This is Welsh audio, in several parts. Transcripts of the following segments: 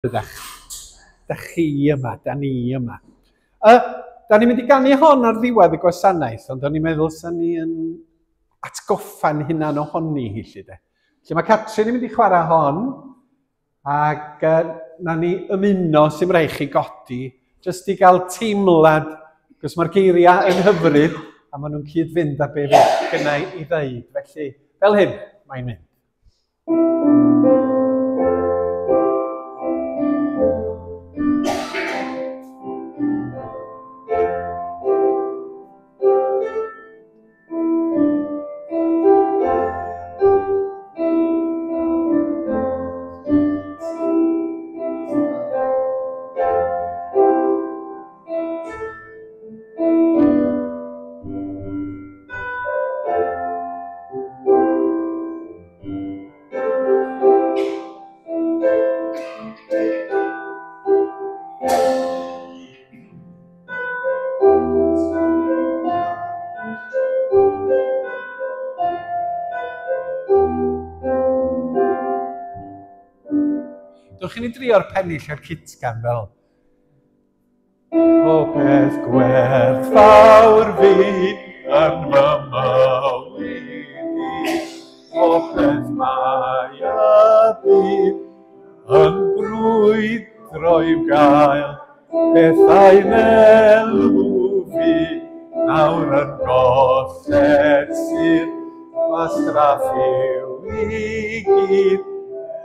Ydych. Da chi yma, da ni yma. Da ni'n mynd i ganu hon ar ddiwedd y gwasanaeth, ond o'n i'n meddwl sa ni yn atgoffa'n hunan ohoni hi, lly de. Lle mae Catrin yn mynd i chwarae hon, ac na ni ymuno sy'n rhaid chi godi, jyst i gael teimlad, cos mae'r geiriau yn hyfryd, a maen nhw'n cyd-fynd â be fydd gynna i ddeud. Felly, fel hyn, mae'n mynd. Dewch i ni drio'r pennill a'r cytgan fel Popeth gwerthfawr fi yn fy mywyd i, popeth mae y byd yn brwydro i'w gael, pethau melw fi nawr yn golled sydd wastraff yw i gyd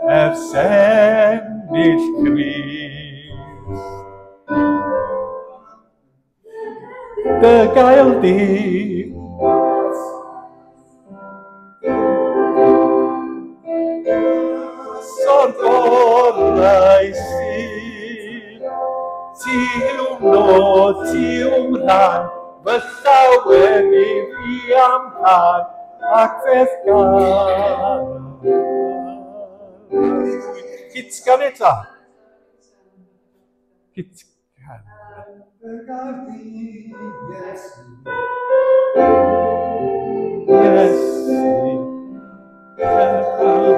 ers ennill Crist. Dy gael di. O'r gorau sydd, ti yw nod, ti yw'm rhan, fy llawenydd i am rhan, ac fe'th gan. Cytgan eto. Cytgan. Iesu, y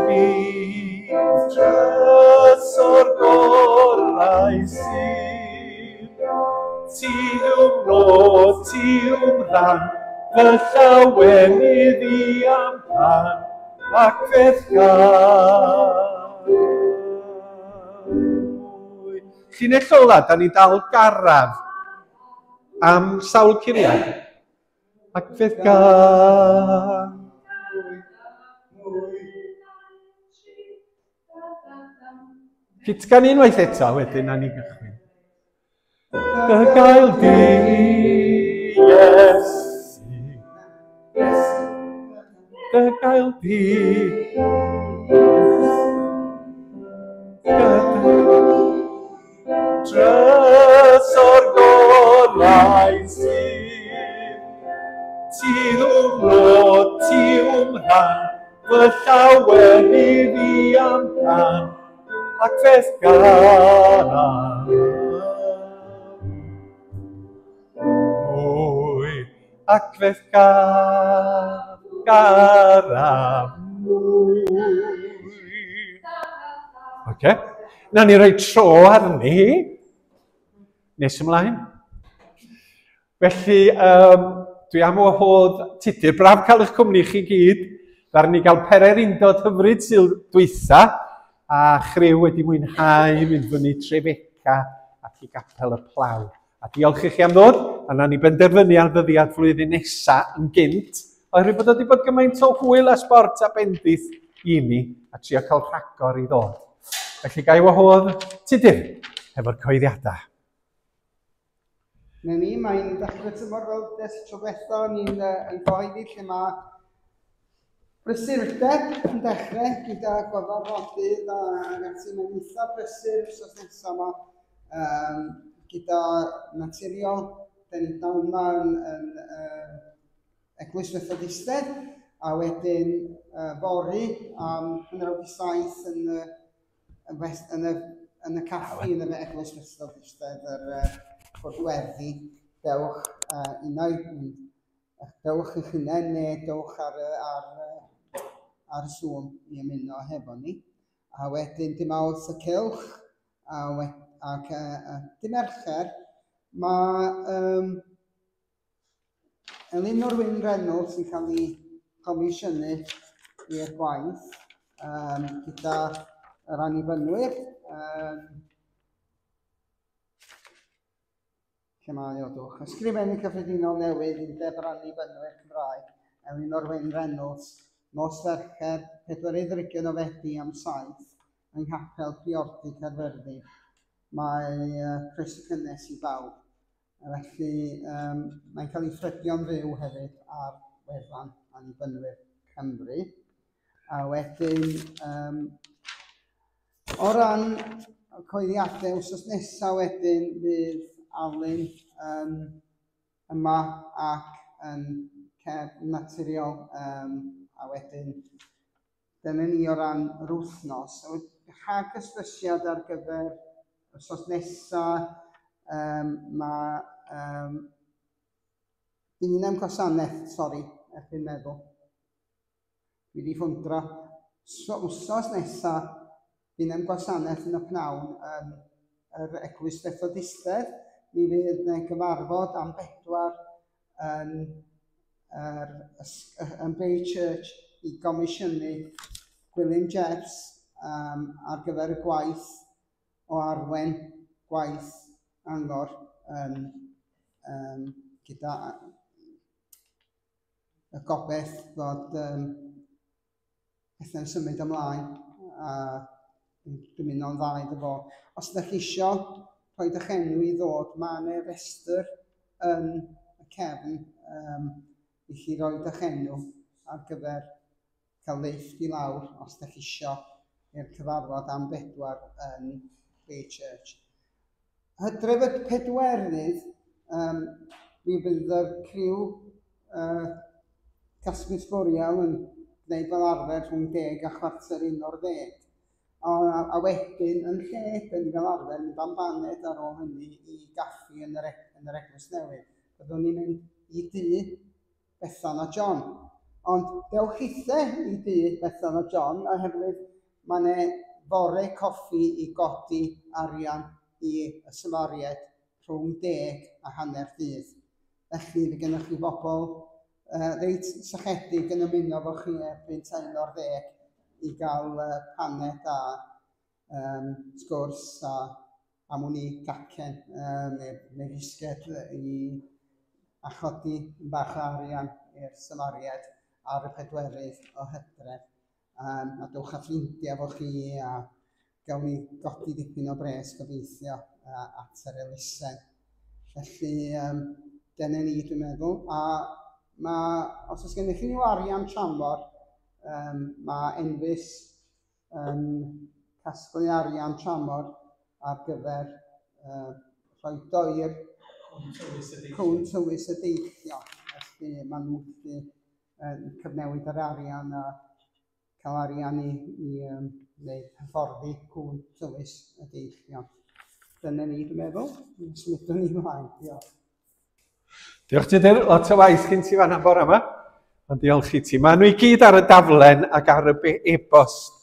byd trysor gorau sydd. Ti yw'm nod, ti yw'm rhan, fy llawenydd i am rhan, ac fe'th gan. Llinell ola, da ni dal garaf am sawl curiad. Ac fe'th gan. Cytgan unwaith eto, wedyn na ni gychwyn. Dy gael di, Iesu. Dy gael di. Trysor gorau sydd. Ti yw'm nod, ti yw'm rhan, fy llawenydd i am rhan, ac fe'th ganaf. Mwy, ac fe'th garaf mwy. Oce. Na ni roi tro arni hi. Nes ymlaen. Felly, um, dwi am wahodd Tudur. Braf cael eich cwmni chi gyd. Ddaru ni gael pererindod hyfryd syl dwytha, a chriw wedi mwynhau mynd fyny Trefeca ac i Gapel y Plough. A diolch i chi am ddod, a na ni benderfynu ar ddyddiad flwyddyn nesa yn gynt, oherwydd bod o wedi bod gymaint o hwyl a sbort a bendith i ni, a trio cael rhagor i ddod. Felly ga i wahodd Tudur hefo'r coeddiadau. Na ni, mae'n dechrau tymor fel des tro diwetha, ni'n yn cyhoeddi lle mae brysurdeb yn dechrau gyda gyfarfodydd a ac ati. Mae'n eitha brysur wrth nesaf yma um, gyda naturiol. Da ni'n dal yma yn, yn uh, Eglwys Methodistedd a wedyn uh, fory am 6:30 yn y yn, west, yn, y, yn y caffi yn y Eglwys Methodistaidd yr uh, Cwrdweddi, dewch uh, unai, dewch eich hunain neu dewch ar, ar, ar Zoom i ymuno hefo ni. A wedyn dim awr y cylch. A we, ac dy Mercher, mae Elinor Wyn Reynolds yn cael ei chomisiynu i'r gwaith gyda yr Annibynwyr. Lle mae o, dwch? Ysgrifennu Cyffredinol Newydd, Undeb yr Annibynwyr Cymraeg, Elinor Wyn Reynolds, nos Fercher, 24 o Fedi am 7, yng Nghapel Priordy Caerfyrddin. Mae croeso cynnes i bawb. Felly, mae'n cael ei ffrydio'n fyw hefyd ar wefan Annibynwyr Cymru. A wedyn, o ran coeddiadau, wsos nesaf wedyn fydd Alun yma ac yn cefn naturiol, a wedyn dyna ni o ran yr wythnos. Rhag hysbysiad ar gyfer wythnos nesaf, mae un am gwasanaeth, sori, erbyn meddwl. Dwi wedi ffwndro. So, wythnos nesaf, un am gwasanaeth yn y pnawn yn yr Eglwys Fethodistaidd. Mi fydd yna gyfarfod am 4 yn yn Bay Church i gomisiynu Gwilym Jeffs ar gyfer y gwaith o arwen gwaith angor yn, gyda y gobaith fod pethau'n symud ymlaen a dymuno'n dda iddo fo. Os ydych chi isio rhoi eich enw i ddod, mae yna restr yn y cefn i chi roi eich enw ar gyfer cael lifft i lawr os ydych chi isio i'r cyfarfod am 4 yn Bay Church. Hydref y 4, mi fydd y criw casglu sbwriel yn gwneud fel arfer rhwng 10 a 10:15. A wedyn, yn lle, dyn ni fel arfer mynd am baned ar ôl hynny i gaffi yn yr, yn yr Eglwys Newydd. Byddwn ni'n mynd i dŷ Bethan a John. Ond dewch chithe i dŷ Bethan a John, oherwydd mae yna fore coffi i godi arian i y Samaried rhwng 10 a hanner dydd. Felly, fe gennych chi bobl reit sychedig yn ymuno efo chi erbyn 11 i gael paned a sgwrs a am wn i gacen neu fisged i a chodi bach o arian i'r Samaried ar y 4 o Hydref. A dewch â ffrindiau efo chi a gawn ni godi dipyn o bres gobeithio at yr elusen. Felly, dyna ni dwi'n meddwl. A mae, os oes gennych chi unrhyw arian tramor, mae Enfys yn casglu arian tramor ar gyfer rhoi doir cwn tywys y deillio. Felly maen nhw'n gallu cyfnewid yr arian a cael arian i wneud hyfforddi cwn tywys y deillio. Dyna ni, dwi'n meddwl. Symudwn ni ymlaen. Diolch. Diolch Tudur, lot o waith gen ti fan'na bore yma. Ond diolch i ti. Maen nhw i gyd ar y daflen ac ar y e-bost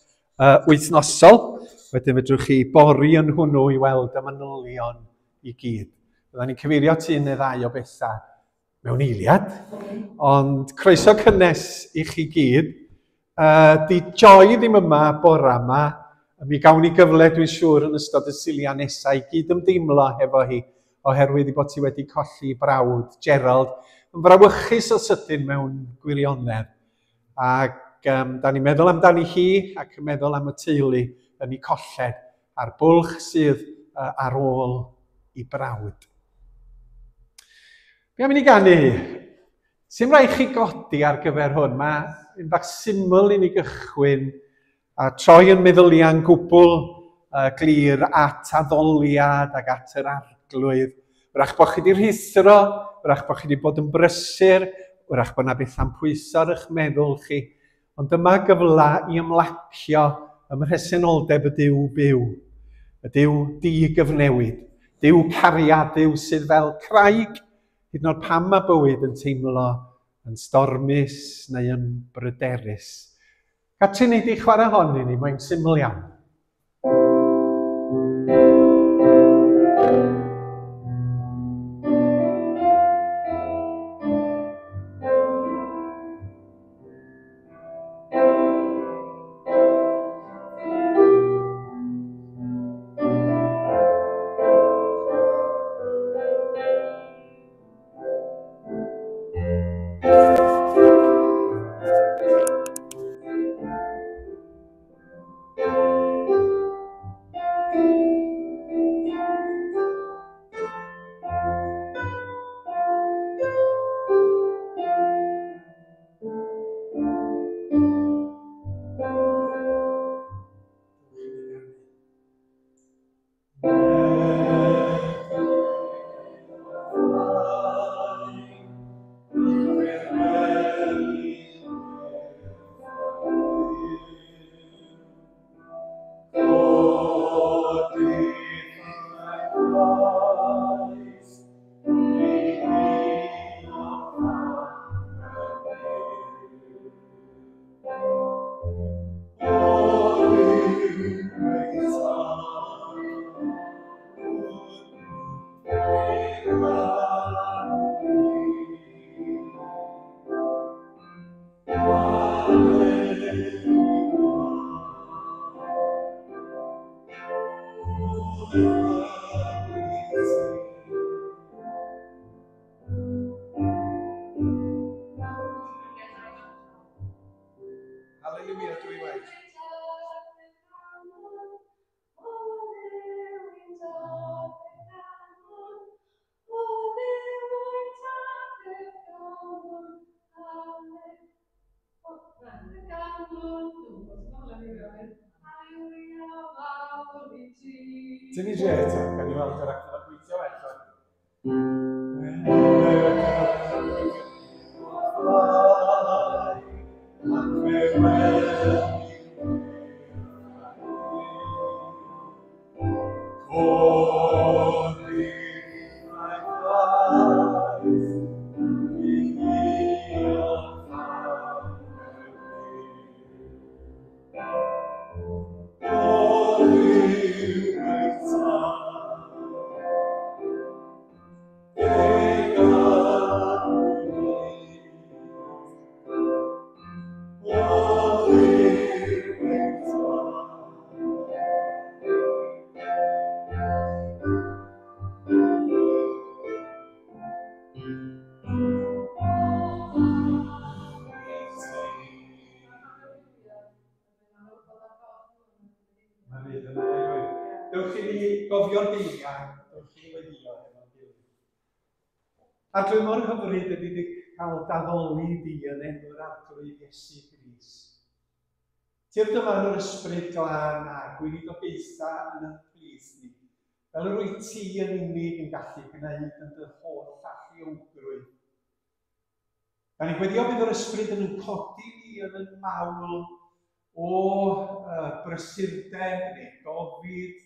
wythnosol. Wedyn fedrwch chi bori yn hwnnw i weld y manylion i gyd. Byddwn ni'n cyfeirio at un neu ddau o bethau mewn eiliad. Ond croeso cynnes i chi gyd. Di Joy ddim yma bora yma. Mi gawn ni gyfle, dwi'n siŵr, yn ystod y Suliau nesaf i gyd ymdeimlo hefo hi, oherwydd i bod hi wedi colli brawd Gerald yn frawychus o sydyn mewn gwirionedd. Ac da ni'n meddwl amdani hi ac yn meddwl am y teulu yn ei colled a'r bwlch sydd ar ôl i brawd. Be am i ni ganu hi? Sy'n rhaid chi godi ar gyfer hwn. Mae un bach syml i ni gychwyn a troi yn meddyliau'n gwbl glir at addoliad ac at yr Arglwydd. Wrach bod chi wedi rhuthro, wrach bod chi wedi bod yn brysur, wrach bod yna bethau'n pwyso ar eich meddwl chi. Ond dyma gyfle i ymlacio ym mhresenoldeb y Duw byw, y Duw di-gyfnewid, Duw cariad, Duw sydd fel craig, hyd yn oed pan mae bywyd yn teimlo yn stormus neu yn bryderus. Catrin, nei di chwarae hon i ni, mae'n syml iawn. Haleluia, dwy waith. Ti'n ni dre eto, gan i weld yr actor yn gweithio eto. Dewch i ni gofio'r geiriau, dewch i ni weddïo hefo'n gilydd. Arglwydd mor hyfryd ydy di cael daddoli di yn enw'r Arglwydd Iesu Grist. Tyrd yma yn yr ysbryd glân a gweinidogaetha yn ein plith ni, fel yr wyt ti yn unig yn gallu gwneud yn dy holl alluogrwydd. Da ni'n gweddio bydd yr ysbryd yn yn codi ni yn yn mawl o uh, brysurdeb neu gofid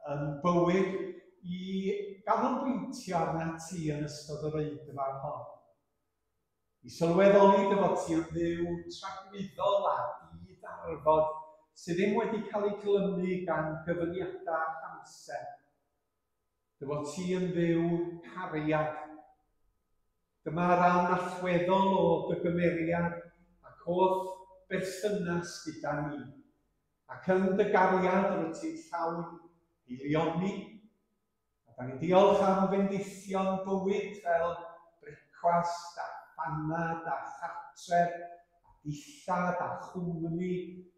yn bywyd i ganolbwyntio arna ti yn ystod yr oedfa hon. I sylweddoli dy fod ti yn dduw tragwyddol a di-ddarfod sydd ddim wedi cael ei glymu gan gyfyngiadau amser. Dy fod ti yn Dduw cariad. Dyma ran allweddol o dy gymeriad ac o'th berthynas gyda ni. Ac yn dy gariad rwyt ti'n llawn haelioni. A da ni'n diolch am fendithion bywyd fel brecwast a phanad a chartref a dillad a chwmni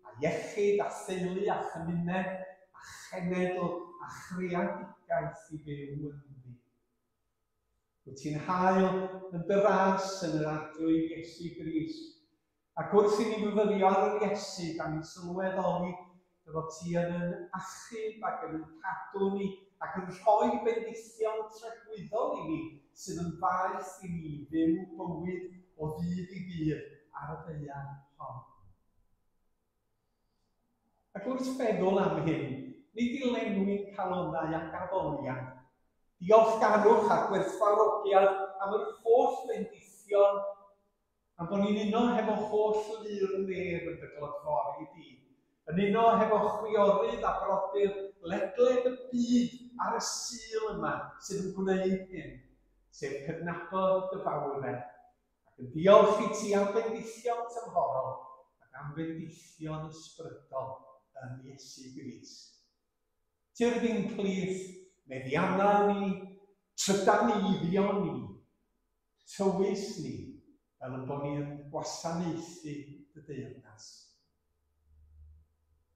a iechyd a theulu a chymuned a chenedl a chreadigaeth i fyw ynddi. Wyt ti'n hael yn dy ras yn yr Arglwydd Iesu Grist, ac wrth i ni fyfyrio ar yr Iesu, da ni'n sylweddoli dy fod ti yn yn achub ac yn yn cadw ni ac yn rhoi bendithion tragwyddol i ni sydd yn faeth i ni fyw bywyd o ddydd i ddydd ar y ddaear hon. Ac wrth feddwl am hyn, nid i lenwi'n calonnau ag addoliad, diolchgarwch a gwerthfawrogiad am yr holl fendithion, am bod ni'n uno hefo holl lu'r nef yn dy glodfori di, yn uno hefo chwiorydd a brodyr ledled y byd ar y Sul yma sydd yn gwneud hyn, sef cydnabod dy fawredd Ac yn diolch i ti am fendithion tymhorol ac am fendithion ysbrydol yn Iesu Grist. Tyrd i'n plith, meddianna ni, trydaneiddio ni, tywys ni, fel yn bod ni yn gwasanaethu dy deyrnas.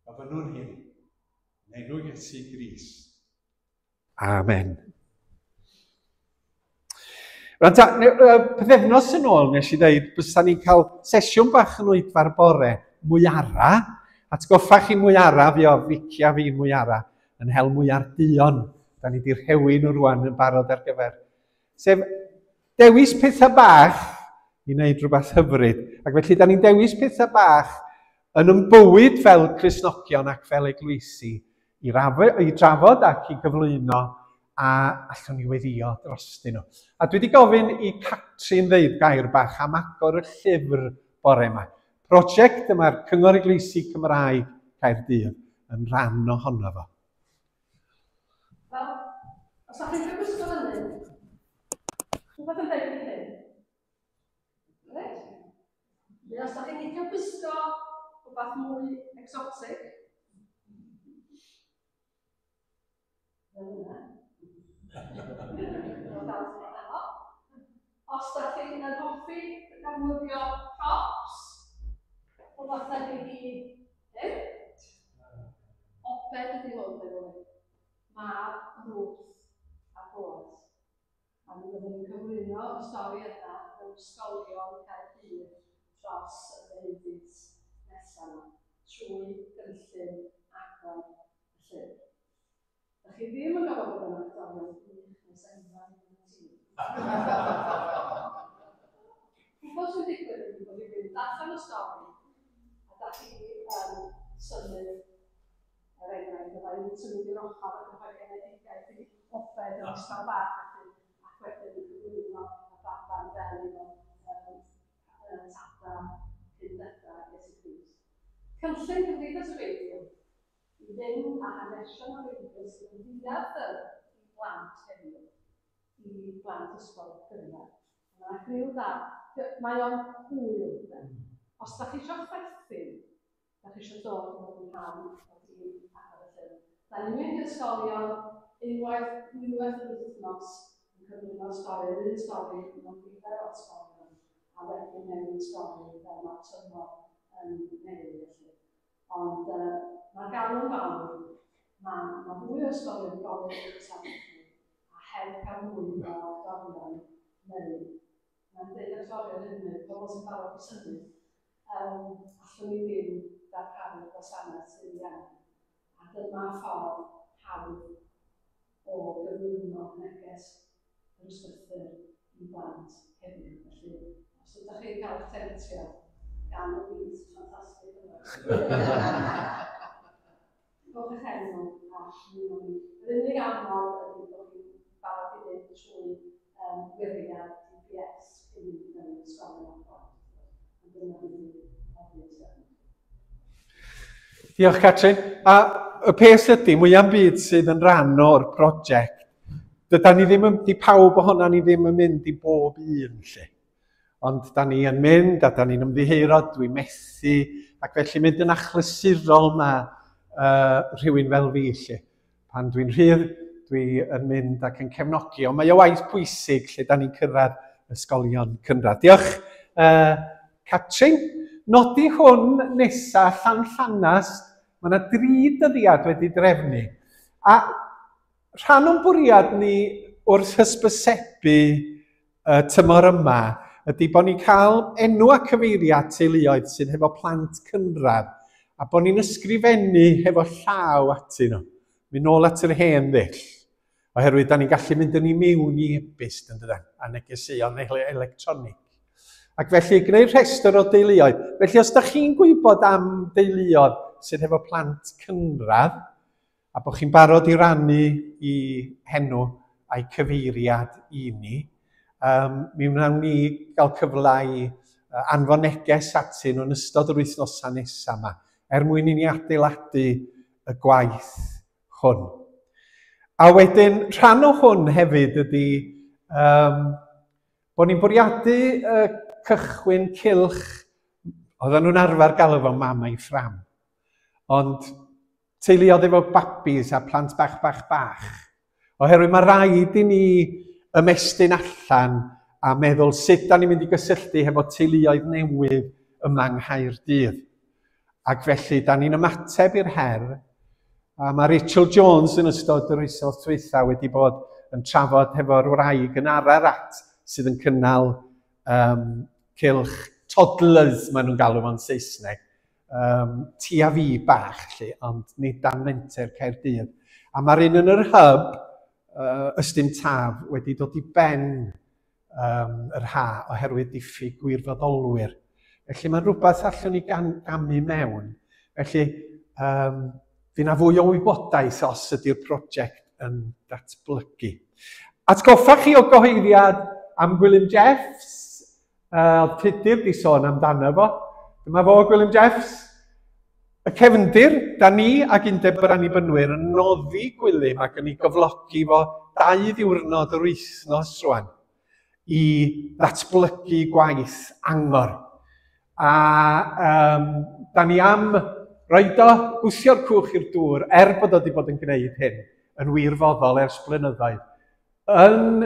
Gofynnwn hyn, yn enw Iesu Grist. Amen. Rwan ta, pythefnos yn ôl nes i ddeud bysa ni'n cael sesiwn bach yn oedfa'r bore mwyara. Atgoffa chi mwyara, fi o Vicky a fi'n mwyara, yn hel mwyar duon. Da ni di rhewi nhw rwan yn barod ar gyfer. Sef dewis pethau bach i wneud rhywbeth hyfryd. Ac felly da ni'n dewis pethau bach yn yn bywyd fel Cristnogion ac fel eglwysi i, i drafod ac i gyflwyno a allwn ni weddio drostyn nhw. A dwi wedi gofyn i Catrin ddeud gair bach am agor y llyfr bore yma. Prosiect yma'r Cyngor Eglwysi Cymraeg Caerdydd yn rhan ohono fo. Wel, os ydych chi'n gwisgo fyny, rhywbeth yn debyg i hyn. Reit? Neu os ydych chi'n licio gwisgo rhywbeth mwy exotic. Fel yna. Os da chi yn hoffi defnyddio props, rhywbeth tebyg i hyn. Obed ydy hwn, by the way. Mab Ruth a Boaz. A mi fyddwn ni'n cyflwyno y stori yna mewn ysgolion Caerdydd dros y ddeufis nesaf yma, trwy gynllun agor y llyfr. Da chi ddim yn gorfod bod yn actorion gwych neu senglau yn y tîm. Gwybod sy'n digwydd ydy bod rhywun yn darllen y stori a da chi yn symud, er enghraifft, bydda i'n symud i'r ochr ac yn rhoi genedigaeth i Obed yn ysgol bach felly, ac wedyn yn cyflwyno y baban fel un o um, tada cyn dada Iesu Grist. Cynllun Cymdeithas y Beibl i fynd â hanesion o'r Beibl sydd yn ddiarth i blant heddiw, i blant ysgol gynradd. Mae yna griw da. Mae o'n hwyl, de. Os da chi eisiau chwerthin, da chi eisiau dod i fod yn rhan o dîm Agor y Llyfr. Da ni'n mynd i'r ysgolion unwaith, ddwywaith yr wythnos yn cyflwyno'r stori, yr un stori mewn nifer o ysgolion, a wedyn newid stori fel mae'r tymor yn newid felly. Ond uh, mae'r galw'n fawr, mae, mae fwy o ysgolion yn gofyn i'r gwasanaeth ni, a heb gael mwy o actorion neu, mae'n dweud actorion hyn neu pobl sy'n barod i symud, um, allwn ni ddim darparu'r gwasanaeth sydd ei angen. A dyma ffordd hawdd o gyflwyno neges yr ysgrythur i blant heddiw. Felly, os ydych chi'n cael eich temtio gan y byd ffantastig yma, rhowch eich enw a ymuno ni. Yr unig amod ydy bod chi'n barod i fynd trwy um, wiriad DBS cyn mynd i mewn i'r ysgolion a'r plant. Ond dyna fydd i ofyn sydd arnoch chi. Diolch, Catrin. A y peth ydy, mwyaf byd sydd yn rhan o'r prosiect, dyda ni ddim yn, di pawb ohono ni ddim yn mynd i bob un lle. Ond da ni yn mynd a da ni'n ymddiheuro, dwi'n methu, ac felly mynd yn achlysurol mae rhywun fel fi lle. Pan dwi'n rhydd, dwi yn mynd ac yn cefnogi, ond mae o waith pwysig lle da ni'n cyrraedd ysgolion cynradd. Diolch, Catrin. Nodi hwn nesa, Llanllanast, mae yna dri dyddiad wedi drefnu. A rhan o'n bwriad ni wrth hysbysebu y tymor yma ydy bod ni'n cael enw a cyfeiriad teuluoedd sydd hefo plant cynradd a bod ni'n ysgrifennu hefo llaw atyn nhw. Mynd nôl at yr hen ddull. Oherwydd da ni'n gallu mynd yn ei miwn i e-byst yn dydan, a negeseuon electronig. Ac felly gwneud rhestr o deuluoedd. Felly os da chi'n gwybod am deuluoedd sydd hefo plant cynradd, a bod chi'n barod i rannu i henw a'i cyfeiriad i ni, mi wnawn ni gael cyfle i anfon neges atyn nhw yn ystod yr wythnosau nesaf yma, er mwyn i ni adeiladu y gwaith hwn. A wedyn, rhan o hwn hefyd ydy bod ni'n bwriadu cychwyn cylch, oedden nhw'n arfer galw fo mam a'i ffram, ond teuluoedd efo babis a plant bach bach bach. Oherwydd mae rhaid i ni ymestyn allan a meddwl sut da ni'n mynd i gysylltu hefo teuluoedd newydd yma yng Nghaerdydd. Ac felly, da ni'n ymateb i'r her, a mae Rachel Jones yn ystod yr wythnos dwytha wedi bod yn trafod hefo'r wraig yn Ararat sydd yn cynnal cylch toddlers, maen nhw'n galw fo'n Saesneg, ti a fi bach, lle, ond nid dan menter Caerdydd. A mae'r un yn yr hyb, Ystym Taf, wedi dod i ben yr ha oherwydd diffyg gwirfoddolwyr. Felly mae'n rhywbeth allwn ni gamu mewn. Felly, fydd na fwy o wybodaeth os ydy'r prosiect yn datblygu. Atgoffa chi o gyhoeddiad am Gwilym Jeffs. Oedd Tudur di sôn amdano fo. Dyma fo, Gwilym Jeffs. Y cefndir, da ni ag Undeb yr Annibynwyr yn noddi Gwilym ac yn ei gyflogi fo 2 ddiwrnod yr wythnos rwan i ddatblygu gwaith angor. A da ni am roed o, gwthio'r cwch i'r dŵr, er bod o wedi bod yn gwneud hyn yn wirfoddol ers blynyddoedd. Yn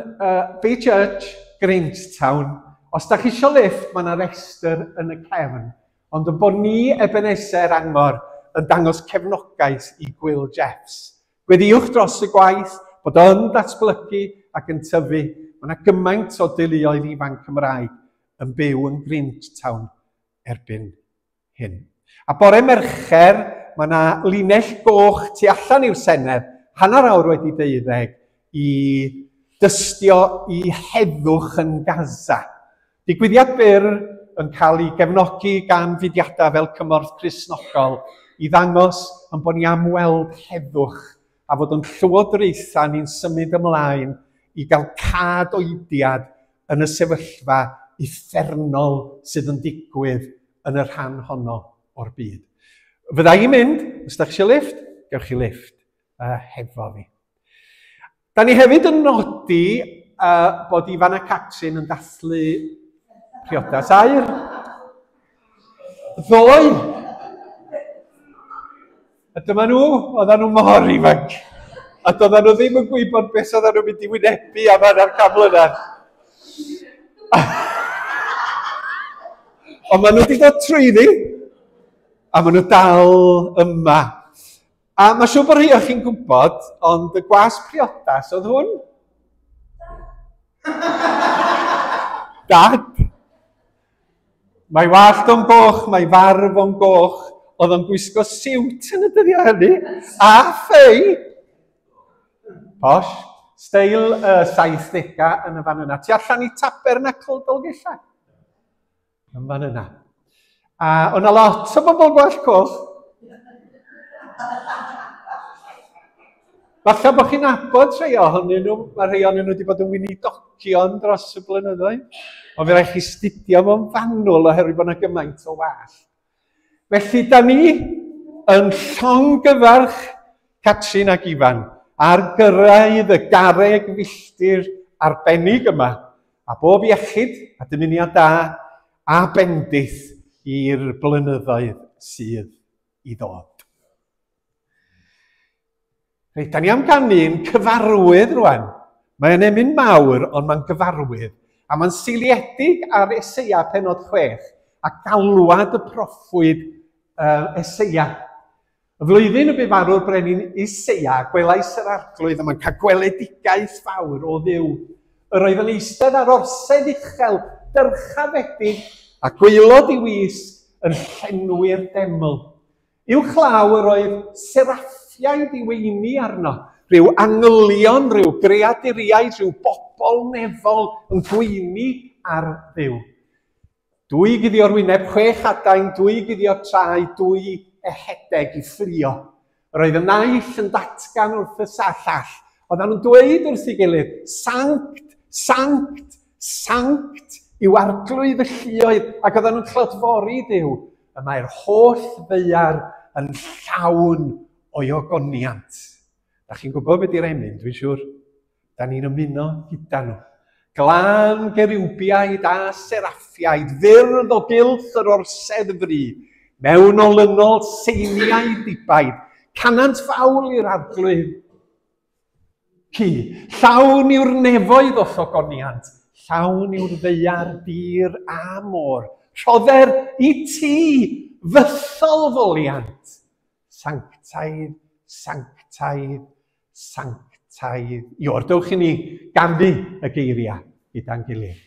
Bay Church, Grangetown, os da chi eisiau lift, mae yna restr yn y cefn. Ond yn bod ni Ebenezer Angor yn dangos cefnogaeth i Gwil Jeffs. Gweddiwch dros y gwaith, bod o'n datblygu ac yn tyfu. Mae yna gymaint o deuluoedd ifanc Cymraeg yn byw yn Grangetown erbyn hyn. A bore Mercher, mae yna linell goch tu allan i'r Senedd, 12:30, i dystio i heddwch yn Gaza. Digwyddiad byr yn cael ei gefnogi gan fudiadau fel Cymorth Cristnogol i ddangos yn bod ni am weld heddwch a fod yn llywodraethau ni'n symud ymlaen i gael cad oediad yn y sefyllfa uffernol sydd yn digwydd yn y rhan honno o'r byd. Fydda i'n mynd, os da chi eisiau lift, gewch chi lift hefo fi. Da ni hefyd yn nodi bod Ifan a Catrin yn dathlu priodas aur. Ddoe! A dyma nhw, oedden nhw mor ifanc. A doedden nhw ddim yn gwybod beth oedden nhw'n mynd i wynebu am hanner can mlynedd. Ond maen nhw wedi dod trwyddi, a maen nhw dal yma. A mae'n siŵr bod rhai o chi'n gwybod, ond y gwas priodas oedd hwn. Dad. Mae wallt o'n goch, mae farf o'n goch, oedd o'n gwisgo siwt yn y dyddiau hynny, a ffei. Posh, steil 70au yn y fan yna. Tu allan i Tabernacl Dolgellau. Yn fan yna. A o'na lot o bobl gwallt coch. Falle bod chi'n nabod rhai ohonyn nhw, mae rhai ohonyn nhw wedi bod yn weinidogion dros y blynyddoedd. Ond fe raid chi studio fo'n fanwl oherwydd bod yna gymaint o wallt. Felly, da ni yn llongyfarch Catrin ac Ifan ar gyrraedd y garreg filltir arbennig yma, a bob iechyd a dymuniad da a bendith i'r blynyddoedd sydd i ddod. Reit, da ni am ganu'n cyfarwydd rwan. Mae'n emyn mawr, ond mae'n gyfarwydd. A mae'n seiliedig ar Eseia penod 6 a galwad y proffwyd Eseia. Y flwyddyn y bu farw'r brenin Eseia, gwelais yr arglwydd, a mae'n cael gweledigaeth fawr o Dduw. Yr oedd yn eistedd ar orsedd uchel, dyrchafedig, a gwaelod ei wisg yn llenwi'r deml. Uwchlaw yr oedd seraffiaid i weini arno, rhyw angylion, rhyw greaduriaid, rhyw bobl nefol yn gweini ar Dduw. Dwy guddio'r wyneb, 6 adain, 2 guddio'r traed, 2 ehedeg i fflio. Yr oedd y naill yn datgan wrth y llall. Oedden nhw'n dweud wrth ei gilydd, Sanct, Sanct, Sanct yw arglwydd y lluoedd, ac oedden nhw'n clodfori Duw. Y mae'r holl ddaear yn llawn o'i ogoniant. Da chi'n gwybod beth yw'r emyn, dwi'n siŵr. Da ni'n ymuno gyda nhw. Glân geriwbiaid a seraffiaid, fyrdd o gylch yr orsedd fri, mewn olynol seiniau dibaid, canant fawl i'r arglwydd. Ci, llawn yw'r nefoedd o'th ogoniant, llawn yw'r ddaear, dir a môr. Rhodder i ti fythol foliant. Sanctaidd, sanctaidd, sanctaidd. Ior, dewch i ni ganu y geiriau gyda'n gilydd.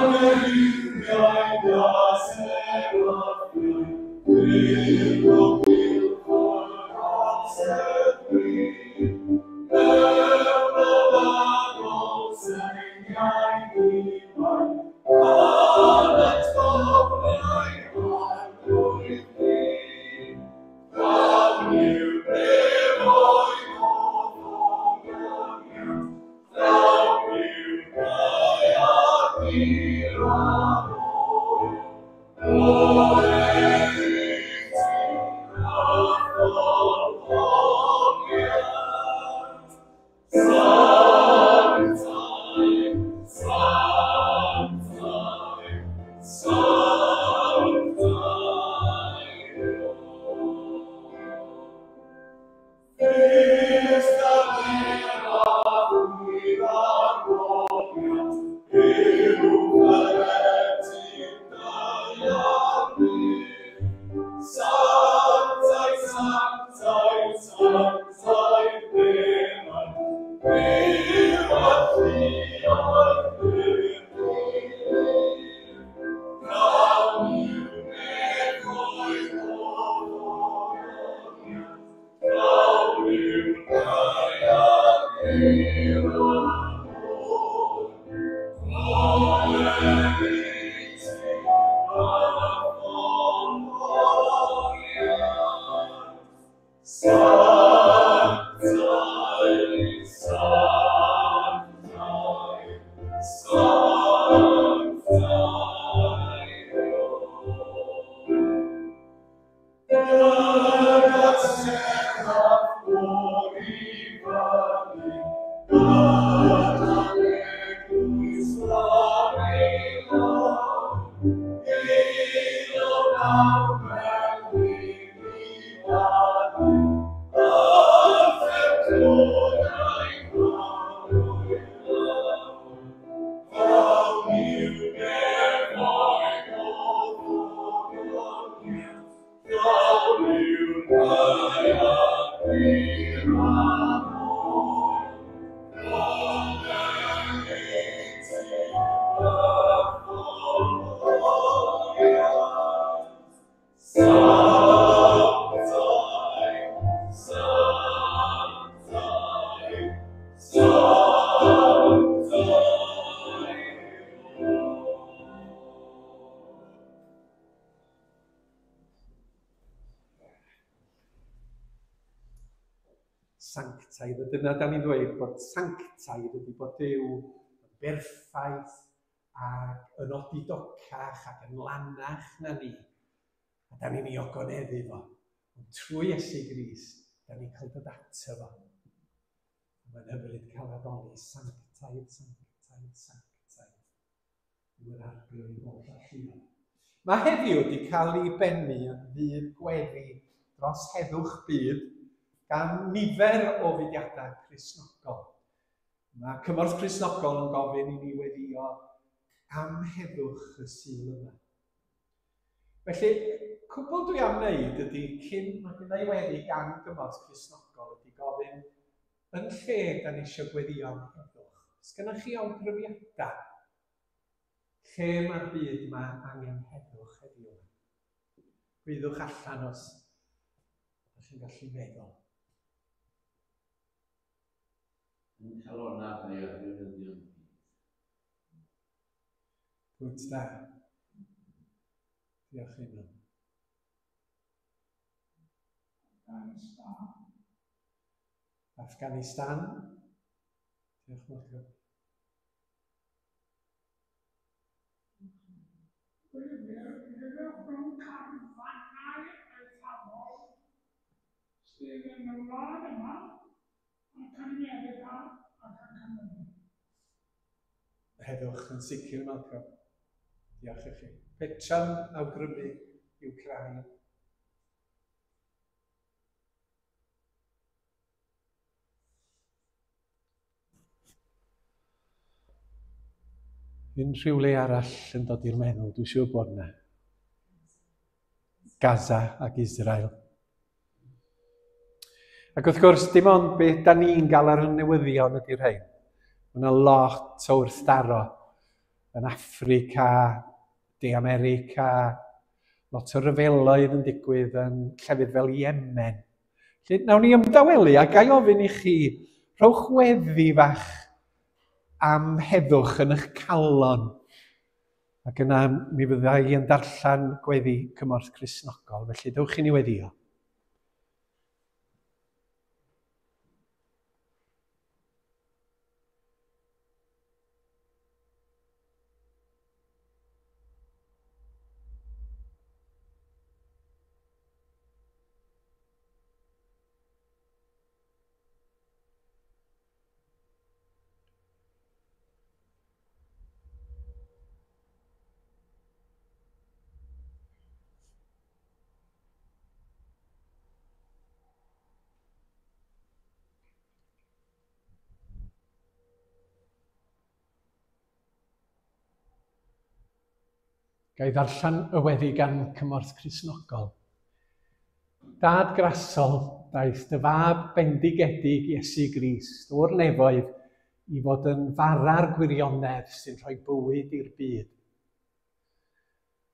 Alleluia. Sanctaidd, a dyna da ni'n dweud bod sanctaidd ydy bod Duw yn berffaith ac yn odidocach ac yn lanach na ni. A da ni'n ei ogoneddu fo. Ond trwy Iesu Grist, da ni'n cael dod ato fo. A mae'n hyfryd cael addoli sanctaidd, sanctaidd, sanctaidd. Yw yr Arglwydd holl alluog. Mae heddiw wedi cael ei bennu yn ddydd gweddi dros heddwch byd gan nifer o fudiadau Cristnogol. Mae Cymorth Cristnogol yn gofyn i ni weddio am heddwch y Sul yma. Felly, cwbl dwi am wneud ydy, cyn mae gynna i weddi gan Gymorth Cristnogol, ydy gofyn yn lle da ni eisiau gweddio am heddwch. Os gennych chi awgrymiadau lle mae'r byd yma angen heddwch heddiw yma? Gwyddwch allan os ydych chi'n gallu meddwl. Yn calonnau rhai o'r arweinyddion byd. Pwynt da. Diolch Einon. Afghanistan. Afghanistan. Diolch Malcolm. Heddwch rhwng carfannau eithafol sydd yn y wlad yma ac yn America ac yng Nghymru. Heddwch yn sicr, Malcolm. Diolch i chi. Petra'n awgrymu Wcráin. Unrhyw le arall yn dod i'r meddwl, dwi'n siŵr bod yna. Gaza ac Israel. Ac wrth gwrs, dim ond beth da ni'n gael ar y newyddion ydy'r rhain. Mae yna lot o wrthdaro yn Affrica, De America, lot o ryfeloedd yn digwydd yn llefydd fel Yemen. Felly, nawn ni ymdawelu a ga i ofyn i chi, rhowch weddi fach am heddwch yn eich calon. Ac yna mi fydda i yn darllen gweddi Cymorth Cristnogol, felly dewch i ni weddio. Ga i ddarllen y weddi gan Cymorth Cristnogol. Dad grasol, daeth dy fab bendigedig Iesu Grist o'r nefoedd i fod yn fara'r gwirionedd sy'n rhoi bywyd i'r byd.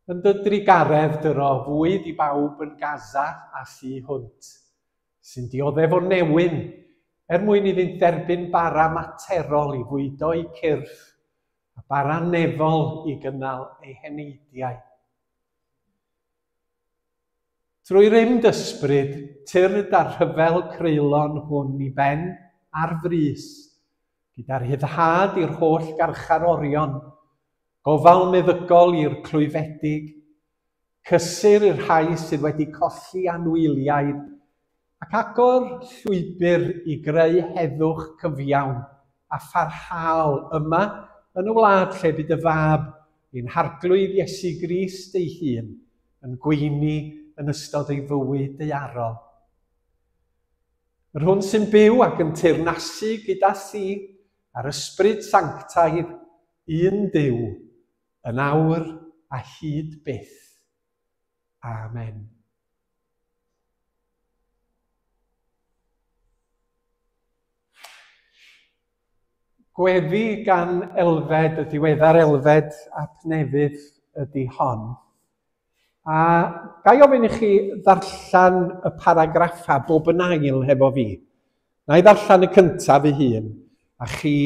Yn dy drugaredd dyro fwyd i bawb yn Gaza a thu hwnt, sy'n dioddef o newyn, er mwyn iddynt dderbyn bara materol i fwydo eu cyrff a bara nefol i gynnal eu heneidiau. Trwy rym d'ysbryd, tyrd â'r rhyfel creulon hwn i ben ar frys, gyda rhyddhad i'r holl garcharorion, gofal meddygol i'r clwyfedig, cysur i'r rhai sydd wedi colli anwyliaid, ac agor llwybr i greu heddwch cyfiawn a pharhaol yma yn y wlad lle bu dy fab, ein Harglwydd Iesu Grist ei hun, yn gweini yn ystod ei fywyd daearol. Yr hwn sy'n byw ac yn teyrnasu gyda thi a'r Ysbryd Sanctaidd, un Duw, yn awr a hyd byth. Amen. Gweddi gan Elfed, y diweddar Elfed ap Nefydd ydy hon. A ga i ofyn i chi ddarllen y paragraffau bob yn ail hefo fi? Na i ddarllen y cyntaf fy hun, a chi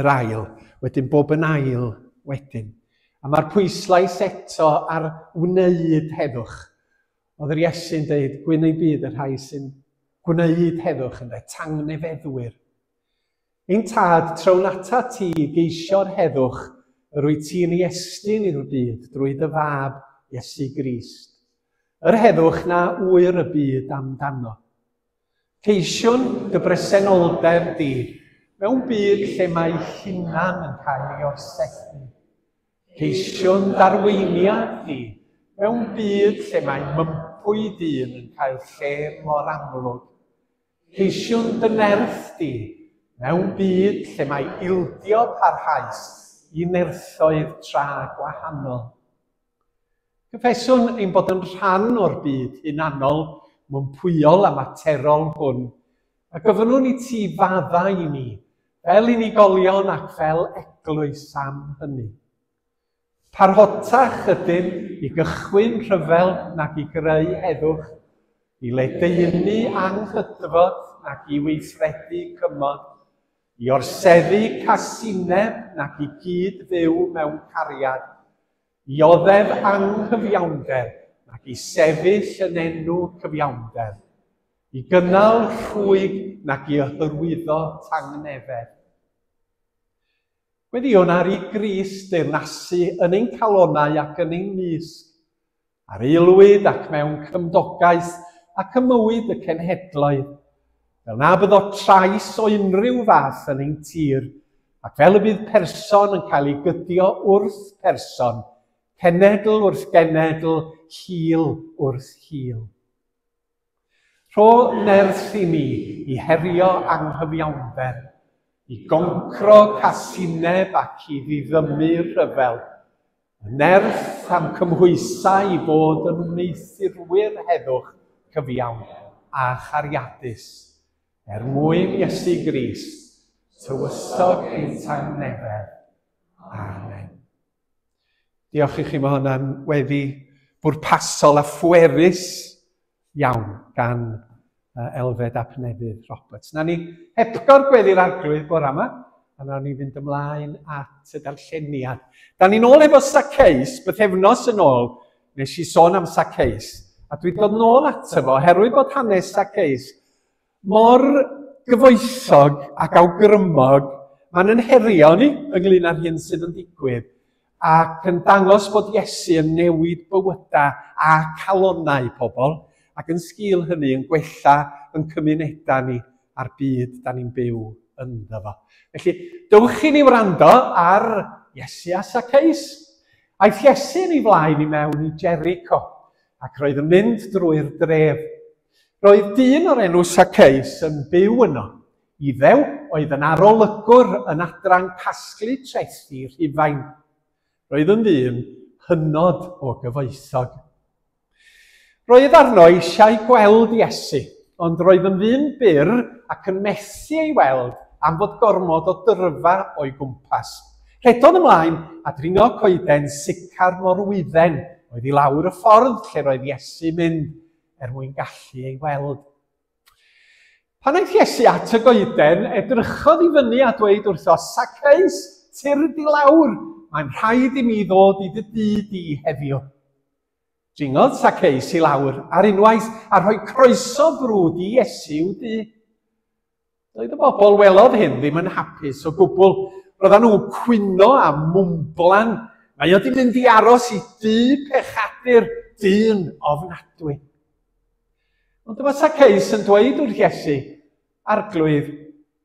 yr ail, wedyn bob yn ail wedyn. A mae'r pwyslais eto ar wneud heddwch. Oedd yr Iesu'n dweud, gwyn ei byd y rhai sy'n gwneud heddwch, ynde, tangnefeddwyr. Ein Tad, trown atat ti i geisio'r heddwch yr wyt ti'n ei estyn i'r byd drwy dy Fab, Iesu Grist. Yr heddwch na ŵyr y byd amdano. Ceisiwn dy bresenoldeb di mewn byd lle mae hunan yn cael ei orsethu. Ceisiwn d'arweiniad di mewn byd lle mae mympwy dyn yn cael lle mor amlwg. Ceisiwn dy nerth di mewn byd lle mae ildio parhaus i nerthoedd tra gwahanol. Cyffeswn ein bod yn rhan o'r byd hunanol, mympwyol a materol hwn, a gofynnwn i ti faddau i ni, fel unigolion ac fel eglwys am hynny. Parhotach ydym i gychwyn rhyfel nag i greu heddwch, i ledaenu anghydfod nag i weithredu cymod, i orseddu casineb nag i gyd-fyw mewn cariad, i oddef anghyfiawnder nag i sefyll yn enw cyfiawnder, i gynnal rhwyg nag i hyrwyddo tangnefedd. Gweddïwn ar i Grist deyrnasu yn ein calonnau ac yn ein mysg, ar aelwyd ac mewn cymdogaeth ac ym mywyd y cenhedloedd, fel na byddo trais o unrhyw fath yn ein tir, ac fel y bydd person yn cael ei gydio wrth person, cenedl wrth genedl, hil wrth hil. Rho nerth i ni i herio anghyfiawnder, i goncro casineb ac i ddiddymu rhyfel, y nerth am cymhwysau i fod yn wneuthurwyr heddwch cyfiawn a chariadus, er mwyn Iesu Grist, tywysog ein tangnefedd. Amen. Diolch i chi, mae hwnna'n weddi bwrpasol a phwerus iawn gan Elfed ap Nefydd Roberts. Na ni hepgor gweddi'r Arglwydd bore yma, a nawn ni fynd ymlaen at y darlleniad. Da ni'n ôl efo Zacchaeus, bythefnos yn ôl, nes i sôn am Zacchaeus, a dwi'n dod nôl ato fo, oherwydd bod hanes Zacchaeus mor gyfoethog ac awgrymog, mae'n yn herio ni ynglyn â'r hyn sydd yn digwydd, ac yn dangos bod Iesu yn newid bywydau a calonnau pobl, ac yn sgil hynny yn gwella yn cymunedau ni a'r byd da ni'n byw ynddo fo. Felly, dewch i ni wrando ar Iesu a Zacchaeus. Aeth Iesu yn ei flaen i mewn i Jericho, ac roedd yn mynd drwy'r dref. Roedd dyn o'r enw Zacchaeus yn byw yno. Iddew oedd yn arolygwr yn adran casglu trethi Rhufain. Roedd yn ddyn hynod o gyfoethog. Roedd arno eisiau gweld Iesu, ond roedd yn ddyn byr ac yn methu ei weld am fod gormod o dyrfa o'i gwmpas. Rhedodd ymlaen a dringo coeden sicar morwydden oedd i lawr y ffordd lle roedd Iesu mynd er mwyn gallu ei weld. Pan aeth Iesu at y goeden, edrychodd i fyny a dweud wrtho, Zacchaeus, tyrd i lawr, mae'n rhaid i mi ddod i dy dŷ di heddiw. Dringodd Zacchaeus i lawr ar unwaith a rhoi croeso brwd i Iesu i'w dŷ. Doedd y bobl welodd hyn ddim yn hapus o gwbl. Roedden nhw'n cwyno a mwmblan. Mae o 'di mynd i aros i dŷ pechadur dyn ofnadwy. Ond dyma Zacchaeus yn dweud wrth Iesu, Arglwydd,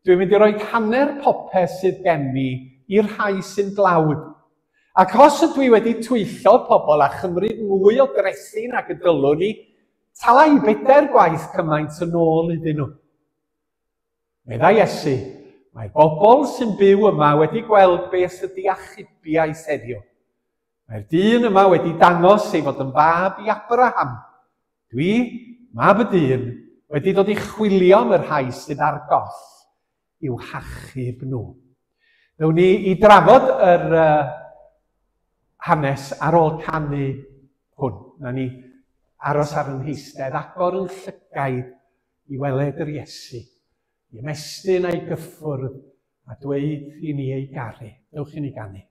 dwi'n mynd i roi hanner popeth sydd gen i i'r rhai sy'n dlawd. Ac os ydw i wedi twyllo pobl a chymryd mwy o drethi nag y dylwn i, tala i bedair gwaith cymaint yn ôl iddyn nhw. Meddai Iesu, mae'r bobl sy'n byw yma wedi gweld beth ydy achubiaeth heddiw. Mae'r dyn yma wedi dangos ei fod yn fab i Abraham. Dwi, mab y dyn, wedi dod i chwilio am y rhai sydd ar goll i'w hachub nhw. Ddown ni i drafod yr hanes ar ôl canu hwn. Na ni aros ar yn heistedd, agor yn llygaid i weled yr Iesu, i ymestyn a'i gyffwrdd a dweud i ni ei garu. Dewch i ni ganu.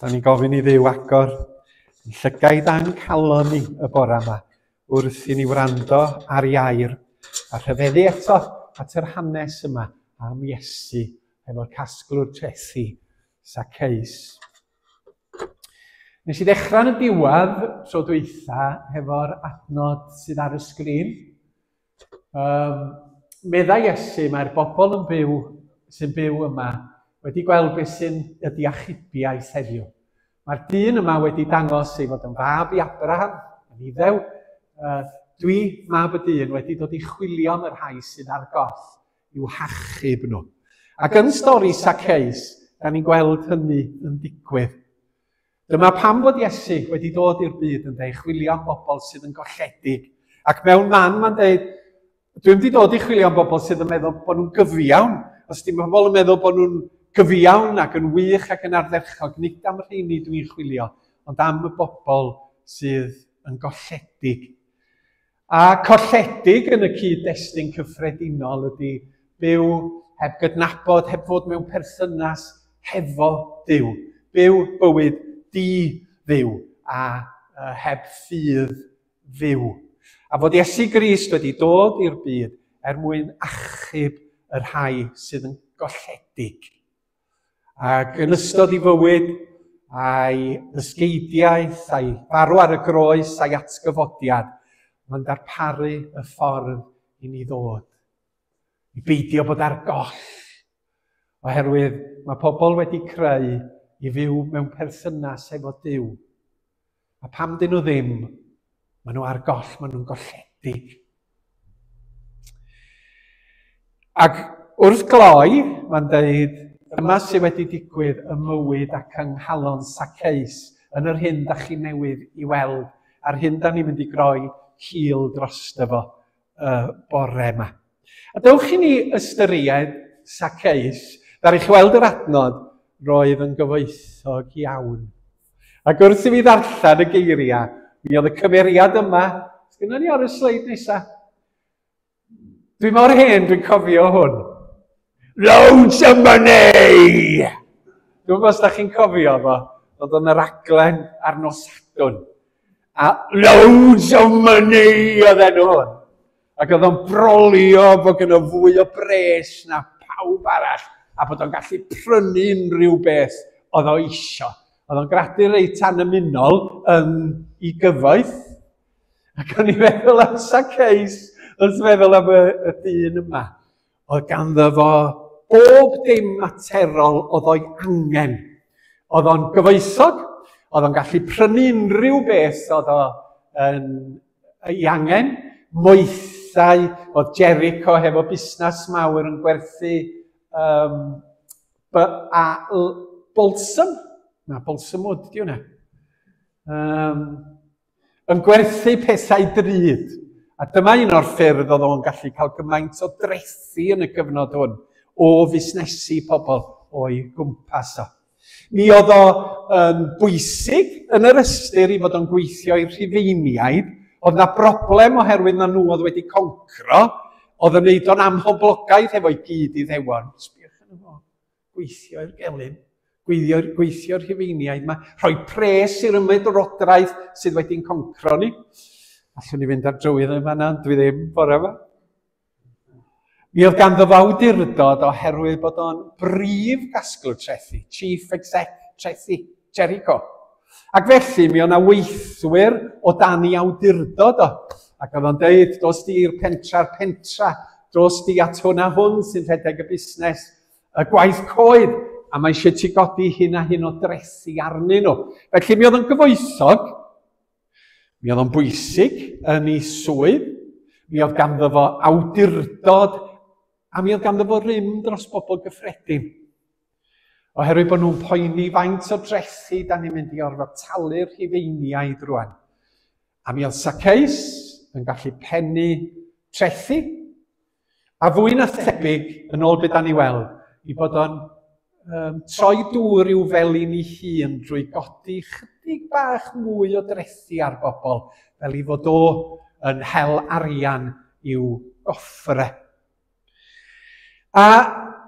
Da ni'n gofyn i Dduw agor yn llygaid a'n calon ni y bore yma wrth i ni wrando ar ei air a rhyfeddu eto at yr hanes yma am Iesu efo'r casglwr trethi Zacchaeus. Nes i ddechrau yn y diwedd tro dwytha hefo'r adnod sydd ar y sgrin. Meddai Iesu, mae'r bobl yn byw, sy'n byw yma wedi gweld beth sy'n ydy achubiaeth heddiw. Mae'r dyn yma wedi dangos ei fod yn fab i Abraham, yn Iddew. Dwi, mab y dyn, wedi dod i chwilio am y rhai sydd ar goll i'w hachub nhw. Ac yn stori Zacchaeus, da ni'n gweld hynny yn digwydd. Dyma pam fod Iesu wedi dod i'r byd yn dweud, chwilio am bobl sydd yn golledig. Ac mewn man mae'n dweud, dwi'n wedi dod i chwilio am bobl sydd yn meddwl bod nhw'n gyfiawn. Os dim bobl yn meddwl bod nhw'n gyfiawn ac yn wych ac yn ardderchog, nid am rheini dwi'n chwilio, ond am y bobl sydd yn golledig. A colledig yn y cyd-destun cyffredinol ydy byw heb gydnabod, heb fod mewn perthynas hefo Duw. Byw bywyd di-Dduw a heb ffydd fyw. A fod Iesu Grist wedi dod i'r byd er mwyn achub y rhai sydd yn golledig. Ac yn ystod ei fywyd, a'i ddysgeidiaeth, a'i farw ar y groes, a'i atgyfodiad, mae'n darparu y ffordd i ni ddod. I beidio bod ar goll. Oherwydd mae pobl wedi creu i fyw mewn perthynas efo Duw. A pam dyn nhw ddim, Maen nhw ar goll, maen nhw'n golledig. Ac wrth gloi, mae'n dweud, dyma sydd wedi digwydd ym mywyd ac yng nghalon Saceus, yn yr hyn da chi newydd i weld, a'r hyn da ni'n mynd i groi cil drosto fo y bore yma. A dewch i ni ystyried Saceus, ddaru chi weld yr adnod, roedd yn gyfoethog iawn. Ac wrth i mi ddarllen y geiriau, mi oedd y cymeriad yma, sgynnon ni ar y sleid nesaf? Dwi mor hen, dwi'n cofio hwn. Loads of money! Dwi'n gwybod os da chi'n cofio fo, oedd o'n y raglen ar nos Sadwrn. A loads of money oedd enw hwn. Ac oedd o'n brolio bod gynno fwy o bres na pawb arall a bod o'n gallu prynu unrhyw beth oedd o isio. Oedd o'n gradu reit anymunol yn ei gyfoeth. Ac o'n i'n meddwl am Zacchaeus, wrth feddwl am y, y dyn yma. Oedd ganddo fo bob dim materol oedd o'i angen. Oedd o'n gyfoethog, oedd o'n gallu prynu unrhyw beth oedd o yn ei angen, moethau, oedd Jericho hefo busnes mawr yn gwerthu um, B A L balsam, na balsam wood di hwnna, um, yn gwerthu pethau drud. A dyma un o'r ffyrdd oedd o'n gallu cael gymaint o drethi yn y cyfnod hwn o fusnesu pobl o'i gwmpas o. Mi oedd o yn bwysig yn yr ystyr i fod o'n gweithio i'r Rhufeiniaid. Oedd na broblem oherwydd na nhw oedd wedi concro, oedd yn neud o'n amhoblogaidd hefo'i gyd iddewon. Sbiwch yn fo, gweithio i'r gelyn, gweithio, gweithio'r Rhufeiniaid yma, rhoi pres i'r ymwydrodraeth sydd wedi'n concro ni. Allwn ni fynd ar drywydd yn fanna, dwi ddim bore yma. Mi oedd ganddo fo awdurdod oherwydd bod o'n brif gasglwr trethi, chief exec trethi Jericho. Ac felly mi oedd 'na weithwyr o dan ei awdurdod o. Ac oedd o'n deud, dos di i'r pentra'r pentra, dos di at hwn a hwn sy'n rhedeg y busnes, y gwaith coed, a mae eisiau ti godi hyn a hyn o drethi arnyn nhw. Felly mi oedd o'n gyfoethog, Mi oedd o'n bwysig yn ei swydd, mi oedd ganddo fo awdurdod, a mi oedd ganddo fo rym dros bobl gyffredin. Oherwydd bod nhw'n poeni faint o drethi da ni'n mynd i orfod talu'r Rhufeiniaid rwan. A mi oedd Zacchaeus yn gallu pennu trethi, A fwy na thebyg, yn ôl beth da ni weld, i bod o'n um, troi dŵr i'w felin ei hun drwy godi chydig bach mwy o drethi ar bobl, fel i fod o yn hel arian i'w goffre. A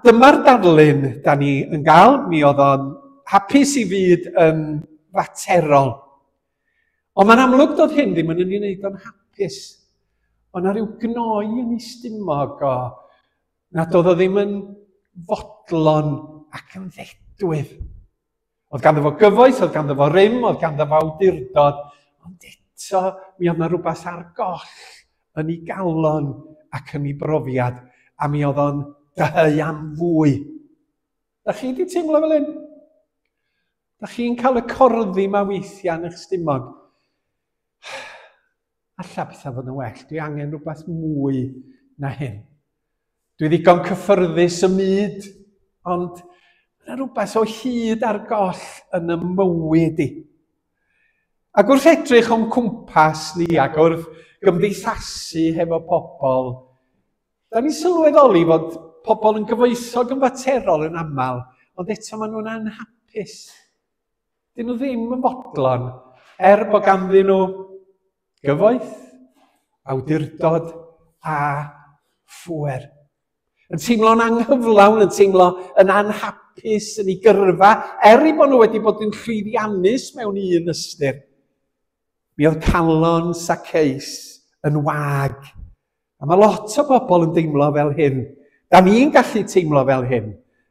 dyma'r darlun da ni yn gael, mi oedd o'n hapus i fyd yn faterol. Ond mae'n amlwg doedd hyn ddim yn ei wneud o'n hapus. Ond na rhyw gnoi yn ei stumog o nad oedd o ddim yn fodlon ac yn ddedwydd. Oedd ganddo fo gyfoeth, oedd ganddo fo rym, oedd ganddo fo awdurdod, ond eto mi oedd na rhywbeth ar goll yn ei galon ac yn ei brofiad, a mi oedd o'n dyheu am fwy. Da chi wedi teimlo fel hyn? Da chi'n cael y corddi yma weithiau yn eich stumog? Alla pethau fod yn well. Dwi angen rhywbeth mwy na hyn. Dwi ddigon cyffyrddus y myd, ond yna rhywbeth o hyd ar goll yn y mywyd i. Ac wrth edrych o'n cwmpas ni ac wrth gymdeithasu hefo pobl, Da ni'n sylweddoli fod pobl yn gyfoethog yn faterol yn aml, ond eto maen nhw'n anhapus. Dyn nhw ddim yn fodlon, er bod ganddyn nhw gyfoeth, awdurdod a phŵer. Yn teimlo'n anghyflawn, yn teimlo yn anhapus yn ei gyrfa, er ei bod nhw wedi bod yn llwyddiannus mewn un ystyr. Mi oedd calon Zacchaeus yn wag. A mae lot o bobl yn deimlo fel hyn. Da ni'n gallu teimlo fel hyn.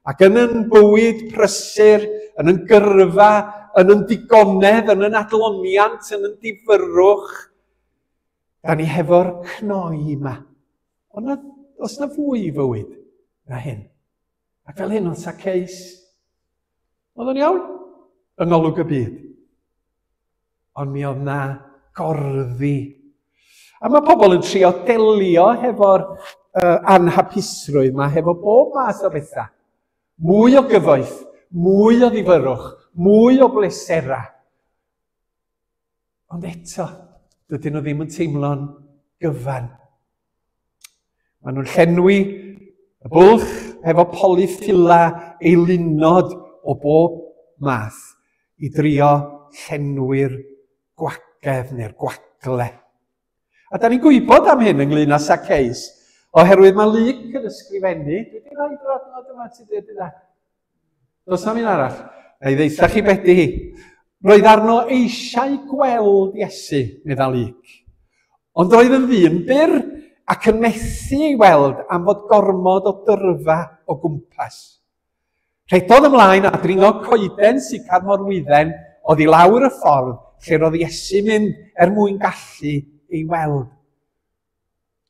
Ac yn yn bywyd prysur, yn yn gyrfa, yn yn digonedd, yn yn adloniant, yn yn difyrrwch, da ni hefo'r cnoi yma. Ond na, os na fwy i fywyd na hyn. Ac fel hyn oedd Zacchaeus. Oedd o'n iawn? Yng ngolwg y byd. Ond mi oedd na gorddi. A mae pobl yn trio delio hefo'r anhapusrwydd yma, hefo bob math o bethau. Mwy o gyfoeth, mwy o ddifyrwch, mwy o blesera. Ond eto, dydyn nhw ddim yn teimlo'n gyfan. Maen nhw'n llenwi y bwlch hefo polyffila eilunod o bob math i drio llenwi'r gwagedd neu'r gwagle. A da ni'n gwybod am hyn ynglyn â Zacchaeus, oherwydd mae Luc yn ysgrifennu, dwi wedi rhoi yr adnod yma ti dweud yna. Does na'm un arall. Na i ddeitha chi beth hi. Roedd arno eisiau gweld Iesu, medda Luc. Ond roedd yn ddyn byr ac yn methu ei weld am fod gormod o dyrfa o gwmpas. Rhedodd ymlaen a dringo coeden sicr morwydden oedd i lawr y ffordd lle roedd Iesu mynd er mwyn gallu ei weld.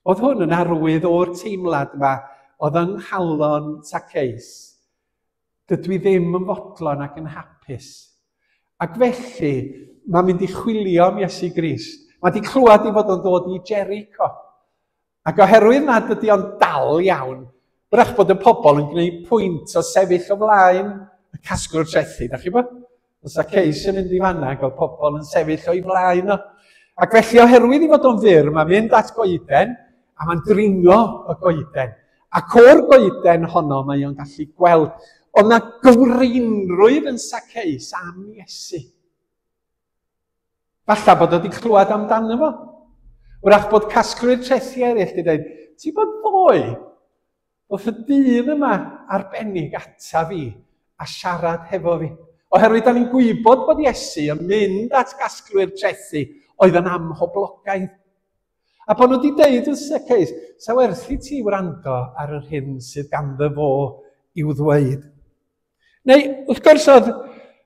Oedd hwn yn arwydd o'r teimlad yma oedd yng nghalon Zacchaeus. Dydw i ddim yn fodlon ac yn hapus. Ac felly, mae'n mynd i chwilio am Iesu Grist. Mae wedi clywed ei fod o'n dod i Jericho. Ac oherwydd nad ydy o'n dal iawn, wrach bod y pobl yn gwneud pwynt o sefyll o flaen y casglwr trethi, da chi bod? Os Zacchaeus yn mynd i fanna, ac oedd pobl yn sefyll o'i flaen o. Ac felly oherwydd i fod o'n fyr, mae'n mynd at goeden, a mae'n dringo y goeden. Ac o'r goeden honno mae o'n gallu gweld. Oedd na gywreinrwydd yn Zacchaeus am Iesu. Falla bod o wedi clywed amdano fo. Wrach bod casglwyr trethi eraill wedi dweud, ti bod ddoe, Wrth y dyn yma arbennig ata fi a siarad hefo fi. Oherwydd da ni'n gwybod bod Iesu yn mynd at gasglwyr trethi oedd yn amhoblogaidd. A bod nhw wedi deud wrth Zacchaeus, sa werth i ti wrando ar yr hyn sydd ganddo fo i'w ddweud. Neu, wrth gwrs, oedd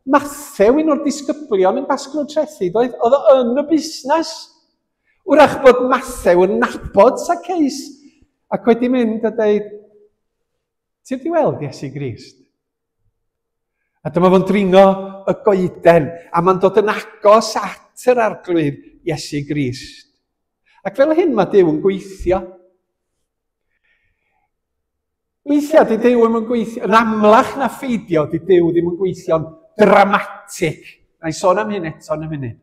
Mathew, un o'r disgyblion yn gasglu trethi, doedd, oedd o yn y busnes. Wrach bod Mathew yn nabod Zacchaeus ac wedi mynd a dweud, ti wedi weld Iesu Grist? A dyma fo'n dringo y goeden, a mae'n dod yn agos at yr arglwydd Iesu Grist. Ac fel hyn mae Duw yn gweithio. Weithiau, di Duw ddim yn gweithio, yn amlach na pheidio, di Duw ddim yn gweithio'n dramatig. Na i sôn am hyn eto yn y munud.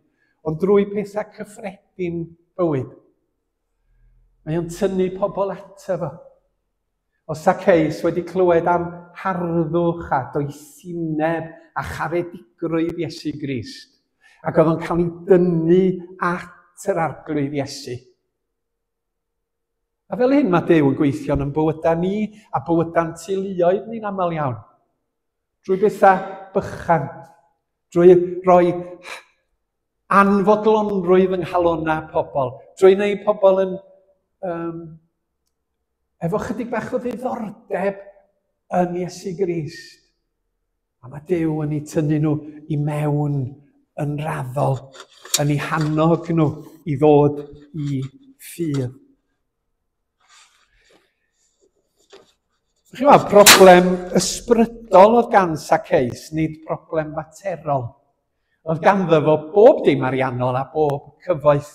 Ond drwy pethau cyffredin bywyd. Mae o'n tynnu pobl ato fo. Os Zacchaeus wedi clywed am harddwch a doethineb a charedigrwydd Iesu Grist, ac oedd o'n cael ei dynnu at yr arglwydd Iesu. A fel hyn mae Duw yn gweithio yn bywydau ni a bywydau'n teuluoedd ni'n aml iawn. Drwy bethau bychan, drwy roi anfodlonrwydd yng nghalonnau pobl, drwy wneud pobl yn um, efo chydig bach o ddiddordeb yn Iesu Grist. A mae Duw yn eu tynnu nhw i mewn yn raddol, yn eu hannog nhw i ddod i ffydd. Chi'n gwybod, problem ysbrydol oedd gan Zacchaeus, nid problem faterol. Oedd ganddo fo bob dim ariannol a bob cyfoeth.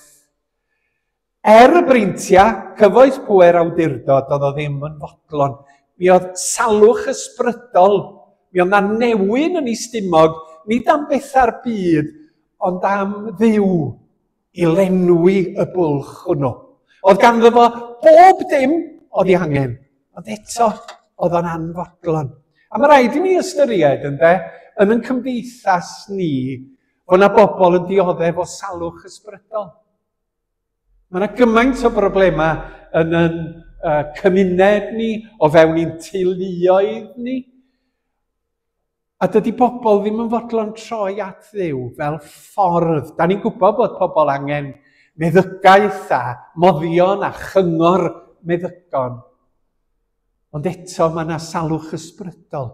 Er y breintiau, cyfoeth pŵer awdurdod, oedd o ddim yn fodlon. Mi oedd salwch ysbrydol, mi oedd na newyn yn ei stumog, nid am bethau'r byd, ond am Dduw i lenwi y bwlch hwnnw. Oedd ganddo fo bob dim oedd ei angen, ond eto oedd o'n anfodlon. A mae rhaid i ni ystyried, ynde, yn ein cymdeithas ni, fod yna bobl yn dioddef o salwch ysbrydol. Mae yna gymaint o broblemau yn yn cymuned ni, o fewn i'n teuluoedd ni. A dydy pobl ddim yn fodlon troi at Dduw fel ffordd. Da ni'n gwybod bod pobl angen meddygaeth a moddion a chyngor meddygon. Ond eto mae yna salwch ysbrydol.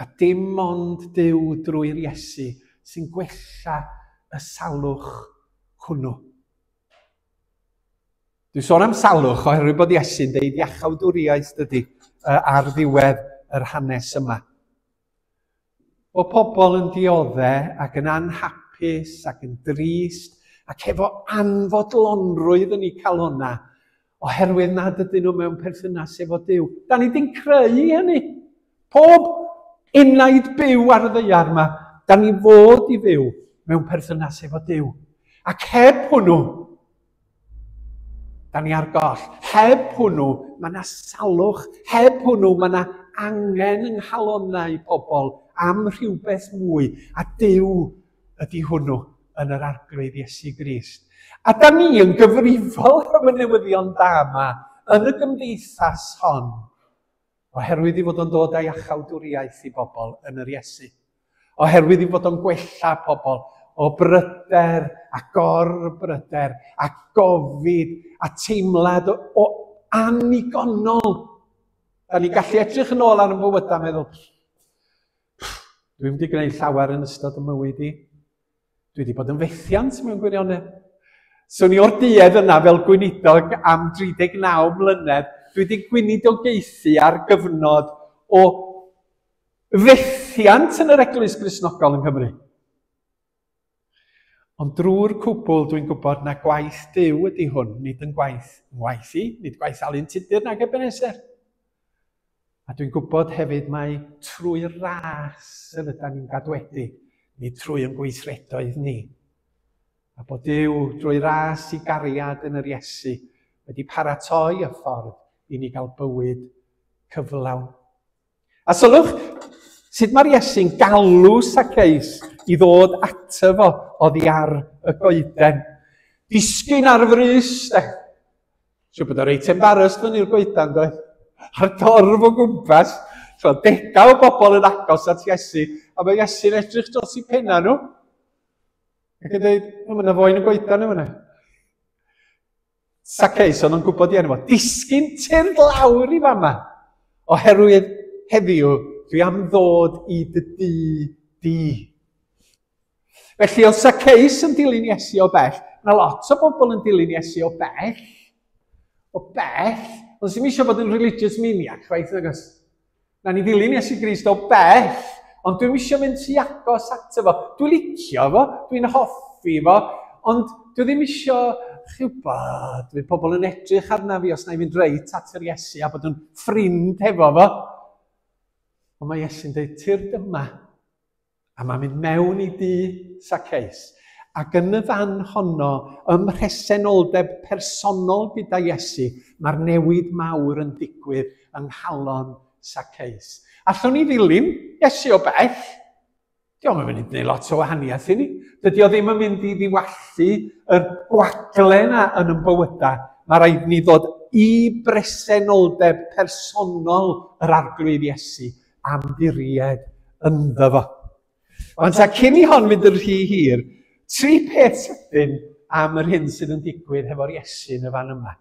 A dim ond Duw drwy'r Iesu sy'n gwella y salwch hwnnw. Dwi'n sôn am salwch oherwydd bod Iesu'n deud iachawdwriaeth dydy ar ddiwedd yr hanes yma. O pobl yn diodde ac yn anhapus ac yn drist ac efo anfodlonrwydd yn eu calona, oherwydd nad ydyn nhw mewn perthynas efo Duw. Da ni di'n creu hynny. Pob enaid byw ar y ddaear yma, da ni fod i fyw mewn perthynas efo Duw. Ac heb hwnnw, da ni ar goll. Heb hwnnw, mae yna salwch. Heb hwnnw, mae yna angen yng nghalonnau pobl am rhywbeth mwy. A Duw ydy hwnnw yn yr Arglwydd Iesu Grist. A da ni yn gyfrifol am y newyddion da yma yn y gymdeithas hon, oherwydd i fod o'n dod â'i iachawdwriaeth i bobl yn yr Iesu. Oherwydd i fod o'n gwella pobl o bryder a gor-bryder a gofid a teimlad o annigonol. Da ni'n gallu edrych yn ôl ar yn bywydau a meddwl, dwi'n wedi gwneud llawer yn ystod y mywyd i. Dwi wedi bod yn fethiant mewn gwirionedd. So ni o'r duedd yna fel gweinidog am 39 mlynedd, dwi wedi gweinidogaethu ar gyfnod o fethiant yn yr Eglwys Gristnogol yng Nghymru. Ond drwy'r cwbl dwi'n gwybod na gwaith Duw ydy hwn, nid yn gwaith ngwaith i, nid gwaith Alun Tudur nag Ebenezer. A dwi'n gwybod hefyd mai trwy ras yr ydan ni'n gadwedig, nid trwy yn gweithredoedd ni. A bod Duw drwy ras i gariad yn yr Iesu wedi paratoi y ffordd i ni gael bywyd cyflawn. A sylwch sut mae'r Iesu'n galw Saceus i ddod ato fo oddi ar y goeden. Disgyn ar frys, de. Siwr bod o reit embarrassed fyny'r goedan, doedd? A'r dorf o gwmpas, so degau o bobl yn agos at Iesu, a mae Iesu'n edrych dros eu penna nhw. Ac yn dweud, o, mae yna foi yn y goedan yma. Saceus, oedd o'n gwybod i enw fo. Disgyn tyrd lawr i fama, oherwydd heddiw dwi am ddod i dy dŷ di. Felly oedd Saceus yn dilyn Iesu o bell. Mae lot o bobl yn dilyn Iesu o bell. O bell. Ond sy'n eisiau bod yn religious maniac, chwaith, nag oes? Na ni ddilyn Iesu Grist o bell, ond dwi'm eisiau mynd rhy agos ato fo. Dwi'n licio fo, dwi'n hoffi fo, ond dwi ddim eisiau, chi'n gwybod, fydd pobl yn edrych arna fi os na i fynd reit at yr Iesu a bod yn ffrind hefo fo. Ond mae Iesu'n dweud, tyrd yma. A mae'n mynd mewn i dŷ Saceus. Ac yn y fan honno, ym mhresenoldeb personol gyda Iesu, mae'r newid mawr yn digwydd yng nghalon Saceus. Allwn ni ddilyn Iesu o bell? Dio'm yn mynd i wneud lot o wahaniaeth i ni. Dydy o ddim yn mynd i ddiwallu yr gwagle yna yn yn bywydau. Mae rhaid ni ddod i bresenoldeb personol yr Arglwydd Iesu am ddiried ynddo fo. Ond ta cyn i hon fynd yn rhy hir, tri peth sydyn am yr hyn sydd yn digwydd hefo'r Iesu yn y fan yma.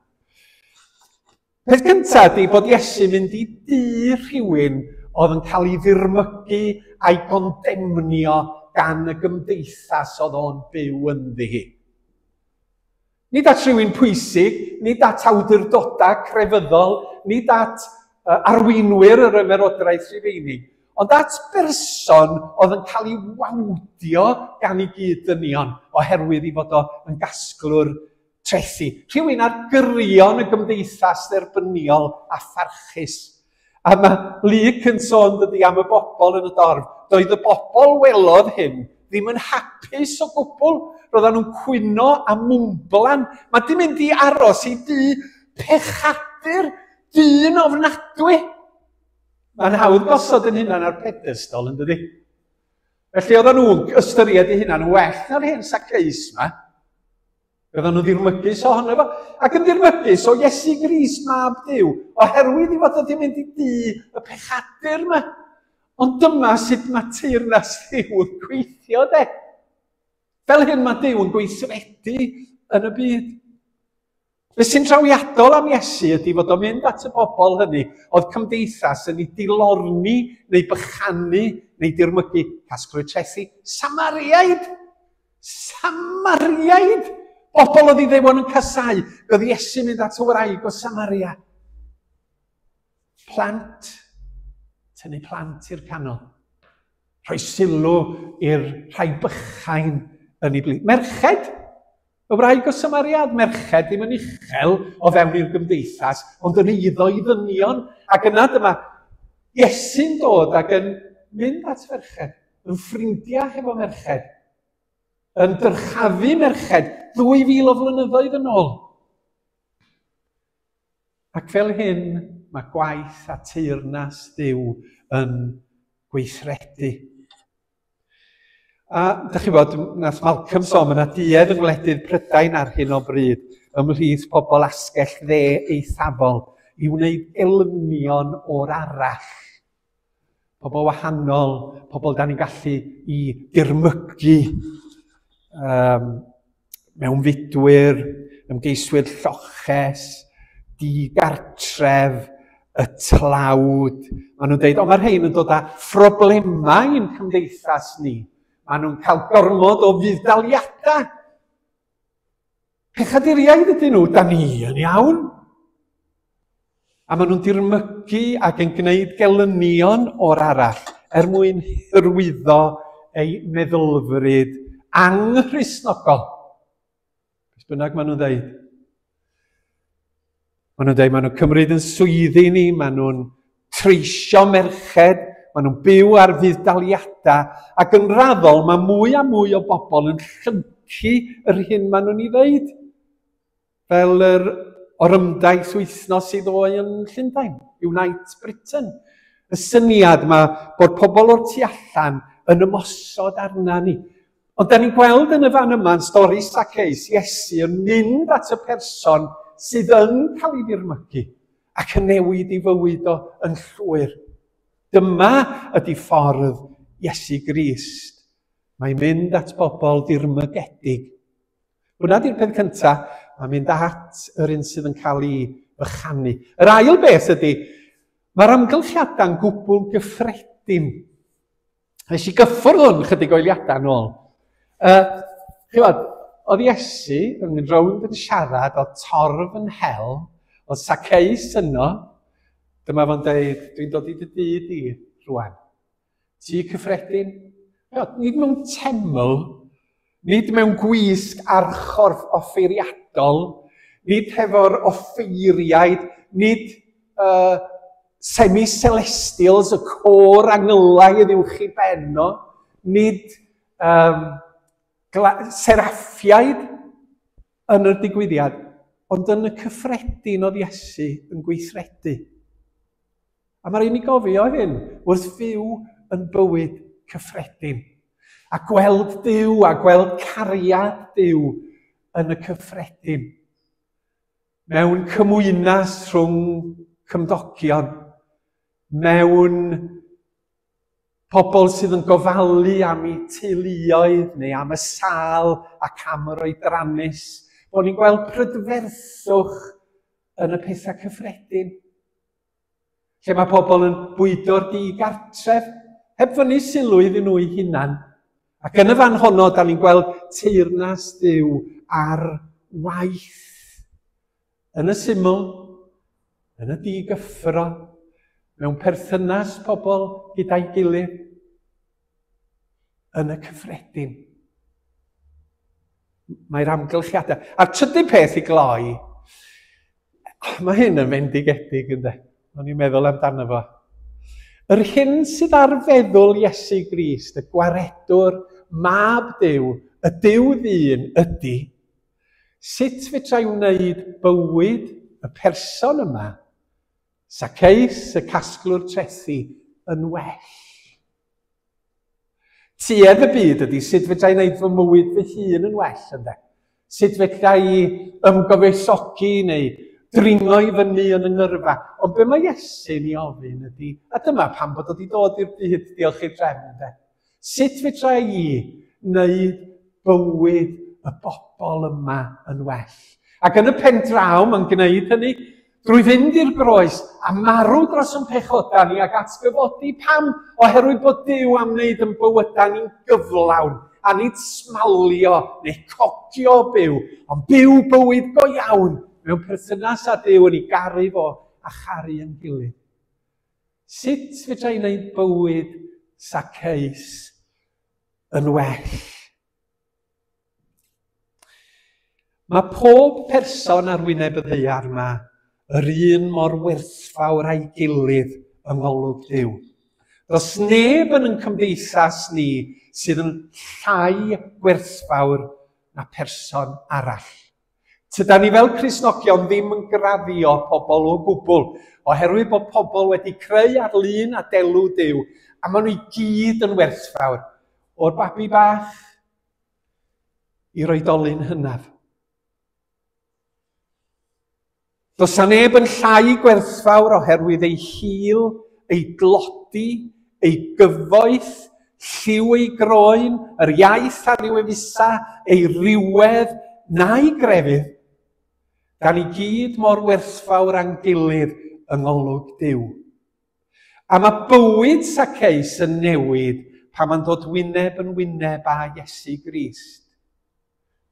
Peth cyntaf ydy bod Iesu'n mynd i dŷ rhywun oedd yn cael ei ddirmygu a'i gondemnio gan y gymdeithas oedd o'n byw ynddi hi. Nid at rhywun pwysig, nid at awdurdodau crefyddol, nid at arweinwyr yr ymerodraeth Rufeinig, ond at berson oedd yn cael ei wawdio gan ei gyd-ddynion oherwydd ei fod o yn gasglwr trethi. Rhywun ar gyrion y gymdeithas dderbyniol a pharchus. A mae Luc yn sôn dydy am y bobl yn y dorf. Doedd y bobl welodd hyn ddim yn hapus o gwbl. Roedden nhw'n cwyno a mwmblan. Mae di mynd i aros i dŷ pechadur, dyn ofnadwy. Mae'n hawdd gosod yn hunan ar pedestol, yn dydy? Felly oedden nhw'n ystyried eu hunan yn well na'r hen Saceus yma. Roedden nhw'n ddirmygus ohono fo, ac yn ddirmygus o Iesu Grist, mab Duw, oherwydd i fod wedi mynd i dŷ y pechadur yma. Ond dyma sut mae teyrnas Dduw yn gweithio, de. Fel hyn mae Duw yn gweithredu yn y byd. Be sy'n trawiadol am Iesu ydy fod o'n mynd at y bobl hynny oedd cymdeithas yn ei dilorni neu bychanu neu dirmygu casglwyr trethi Samariaid. Samariaid! Bobl oedd Iddewon yn casau. Roedd Iesu'n mynd at y wraig o Samaria. Plant. Tynnu plant i'r canol. Rhoi sylw i'r rhai bychain yn ei blith. Merched! Y wraig o Samaria, oedd merched ddim yn uchel o fewn i'r gymdeithas, ond yn eiddo i ddynion. Ac yna dyma Iesu'n dod ac yn mynd at ferched, yn ffrindiau hefo merched, yn dyrchafu merched 2000 o flynyddoedd yn ôl. Ac fel hyn, mae gwaith a teyrnas Dduw yn gweithredu. A dych chi bod, nath Malcolm sôn, mae yna duedd yng ngwledydd Prydain ar hyn o bryd ymhlith pobl asgell dde eithafol i wneud elynion o'r arall. Pobl wahanol, pobl da ni'n gallu i dirmygu, mewnfudwyr, ymgeiswyr lloches, digartref, y tlawd. Maen nhw'n dweud, o mae'r rhain yn dod â phroblemau i'n cymdeithas ni. Maen nhw'n cael gormod o fudd-daliadau. Pechaduriaid ydyn nhw, da ni yn iawn. A maen nhw'n dirmygu ac yn gwneud gelynion o'r arall er mwyn hyrwyddo eu meddylfryd anghristnogol. Beth bynnag maen nhw'n dweud. Maen nhw'n dweud, maen nhw'n cymryd yn swyddi ni, maen nhw'n treisio merched, maen nhw'n byw ar fudd-daliadau, ac yn raddol mae mwy a mwy o bobl yn llyncu yr hyn maen nhw'n ei ddeud. Fel yr orymdaith wythnos i ddoe yn Llundain, Unite Britain. Y syniad yma bod pobl o'r tu allan yn ymosod arna ni. Ond da ni'n gweld yn y fan yma yn stori Zacchaeus, Iesu yn mynd at y person sydd yn cael ei ddirmygu ac yn newid ei fywyd o yn llwyr. Dyma ydy ffordd Iesu Grist. Mae'n mynd at bobl ddirmygedig. Hwna di'r peth cyntaf, mae'n mynd at yr un sydd yn cael ei fychanu. Yr ail beth ydy, mae'r amgylchiadau'n gwbl gyffredin. Nes i gyffwrdd hwn chydig o eiliadau yn ôl. Chibod, oedd Iesu yn mynd rownd yn siarad, oedd torf yn hel, oedd Zacchaeus yno. Dyma fo'n deud, dwi'n dod i dy dŷ di rwan. Tŷ cyffredin. Nid mewn teml, nid mewn gwisg archorff offeiriadol, nid hefo'r offeiriaid, nid semi-celestials, y côr angylaidd uwch i ben o, nid seraffiaid yn yr digwyddiad, ond yn y cyffredin oedd Iesu yn gweithredu. A mae rhaid ni gofio hyn wrth fyw yn bywyd cyffredin. A gweld Duw a gweld cariad Duw yn y cyffredin. Mewn cymwynas rhwng cymdogion, mewn pobl sydd yn gofalu am eu teuluoedd neu am y sâl ac am yr oedrannus, bod ni'n gweld prydferthwch yn y pethau cyffredin. Lle mae pobl yn bwydo'r digartref, heb fynnu sylw iddyn nhw eu hunan. Ac yn y fan honno, da ni'n gweld teyrnas Duw ar waith. Yn y syml, yn y digyffro, mewn perthynas pobl gyda'i gilydd, yn y cyffredin. Mae'r amgylchiadau. A'r trydydd peth i gloi, mae hyn yn fendigedig, ynddo? O'n i'n meddwl amdano fo. Yr hyn sydd ar feddwl Iesu Grist, y gwaredwr, mab Duw, y Duw ddyn ydy, sut fedra i wneud bywyd y person yma, Zacchaeus, y casglwr trethi, yn well? Tuedd y byd ydy sut fedra i wneud fy mywyd fy hun yn well, ynde? Sut fedra i ymgyfoethogi neu dringo i fyny yn yng ngyrfa. Ond be mae Iesu'n ei ofyn ydy, a dyma pam bod o wedi dod i'r byd, diolch i'r drefn, ynde? Sut fedra i wneud bywyd y bobl yma yn well? Ac yn y pen draw, mae'n gwneud hynny drwy fynd i'r groes a marw dros yn pechodau ni ac atgyfodi. Pam? Oherwydd bod Duw am wneud yn bywydau ni'n gyflawn, a nid smalio neu cogio byw, ond byw bywyd go iawn mewn perthynas â Duw yn ei garu fo a charu yn gilydd. Sut fedra i wneud bywyd Zacchaeus yn well? Mae pob person ar wyneb y ddaear yma yr un mor werthfawr a'i gilydd yng ngolwg Duw. Does neb yn ein cymdeithas ni sydd yn llai gwerthfawr na person arall. Tydan ni fel Cristnogion ddim yn graddio pobl o gwbl, oherwydd bod pobl wedi creu ar lun a delw Duw, a maen nhw i gyd yn werthfawr, o'r babi bach i'r oedolyn hynaf. Does 'na neb yn llai gwerthfawr oherwydd ei hil, ei dlodi, ei gyfoeth, lliw ei groen, yr iaith ar ryw efusa, ei rywedd, na'i grefydd. Da ni gyd mor werthfawr â'n gilydd yng ngolwg Duw. A mae bywyd Saceus yn newid pan mae'n dod wyneb yn wyneb â Iesu Grist.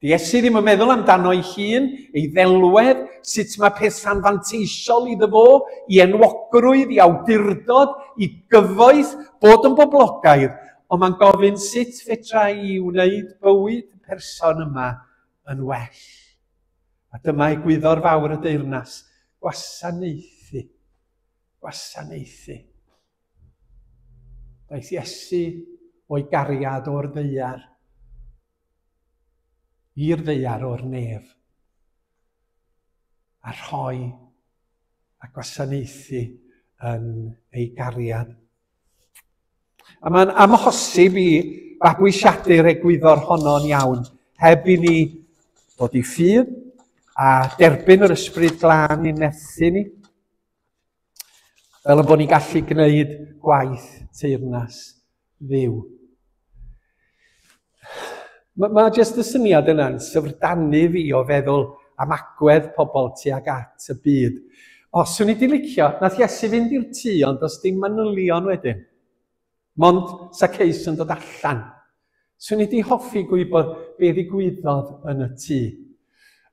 Di Iesu ddim yn meddwl amdano ei hun, ei ddelwedd, sut mae pethau'n fanteisiol iddo fo, i enwogrwydd, i awdurdod, i gyfoeth, bod yn boblogaidd, ond mae'n gofyn sut fedra i wneud bywyd y person yma yn well. A dyma egwyddor fawr y deyrnas, gwasanaethu. Gwasanaethu. Daeth Iesu o'i gariad o'r ddaear i'r ddaear o'r nef a rhoi a gwasanaethu yn ei gariad. A mae'n amhosib i fabwysiadu'r egwyddor honno'n iawn heb i ni ddod i ffydd a derbyn yr ysbryd glân i'n nerthu ni, fel y bod ni'n gallu gwneud gwaith teyrnas Dduw. Mae ma jyst y syniad yna'n syfrdanu fi o feddwl am agwedd pobl tuag at y byd. O, swn i di licio, nath Iesu fynd i'r tŷ ond does dim manylion wedyn. Mond Zacchaeus yn dod allan. Swn i di hoffi gwybod be ddigwyddodd yn y tŷ.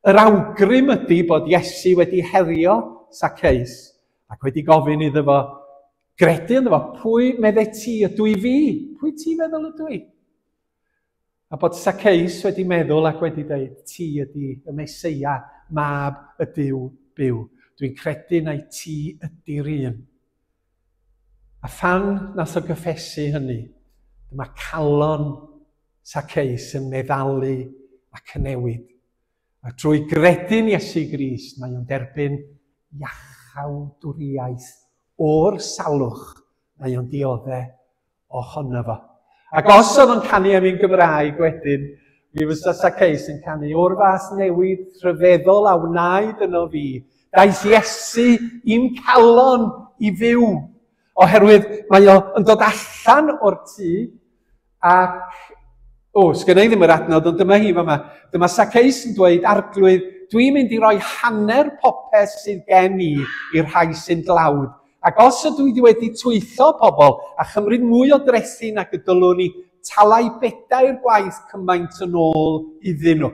Yr awgrym ydy bod Iesu wedi herio Zacchaeus ac wedi gofyn iddo fo gredu ynddo fo, pwy medde ti ydw i fi? Pwy ti'n meddwl ydw i? A bod Zacchaeus wedi meddwl ac wedi dweud, ti ydy y Meseia, mab y Duw byw. Dwi'n credu mai ti ydy'r un. A phan nath o gyffesu hynny, dyma calon Zacchaeus yn meddalu ac yn newid. A drwy gredu'n Iesu Grist, mae o'n derbyn iachawdwriaeth o'r salwch mae o'n diodde ohono fo. Ac os oedd o'n canu am un Gymraeg wedyn, mi fysa Zacchaeus yn canu o'r fath newid rhyfeddol a wnaed yno fi. Daeth Iesu i'm calon i fyw, oherwydd mae o yn dod allan o'r tŷ ac, o, sgynna i ddim yr adnod, ond dyma hi fama. Dyma Zacchaeus yn dweud, Arglwydd, dwi'n mynd i roi hanner popeth sydd gen i i'r rhai sy'n dlawd. Ac os ydw i wedi twyllo pobl a chymryd mwy o drethi nag y dylwn i, talai bedair gwaith cymaint yn ôl iddyn nhw.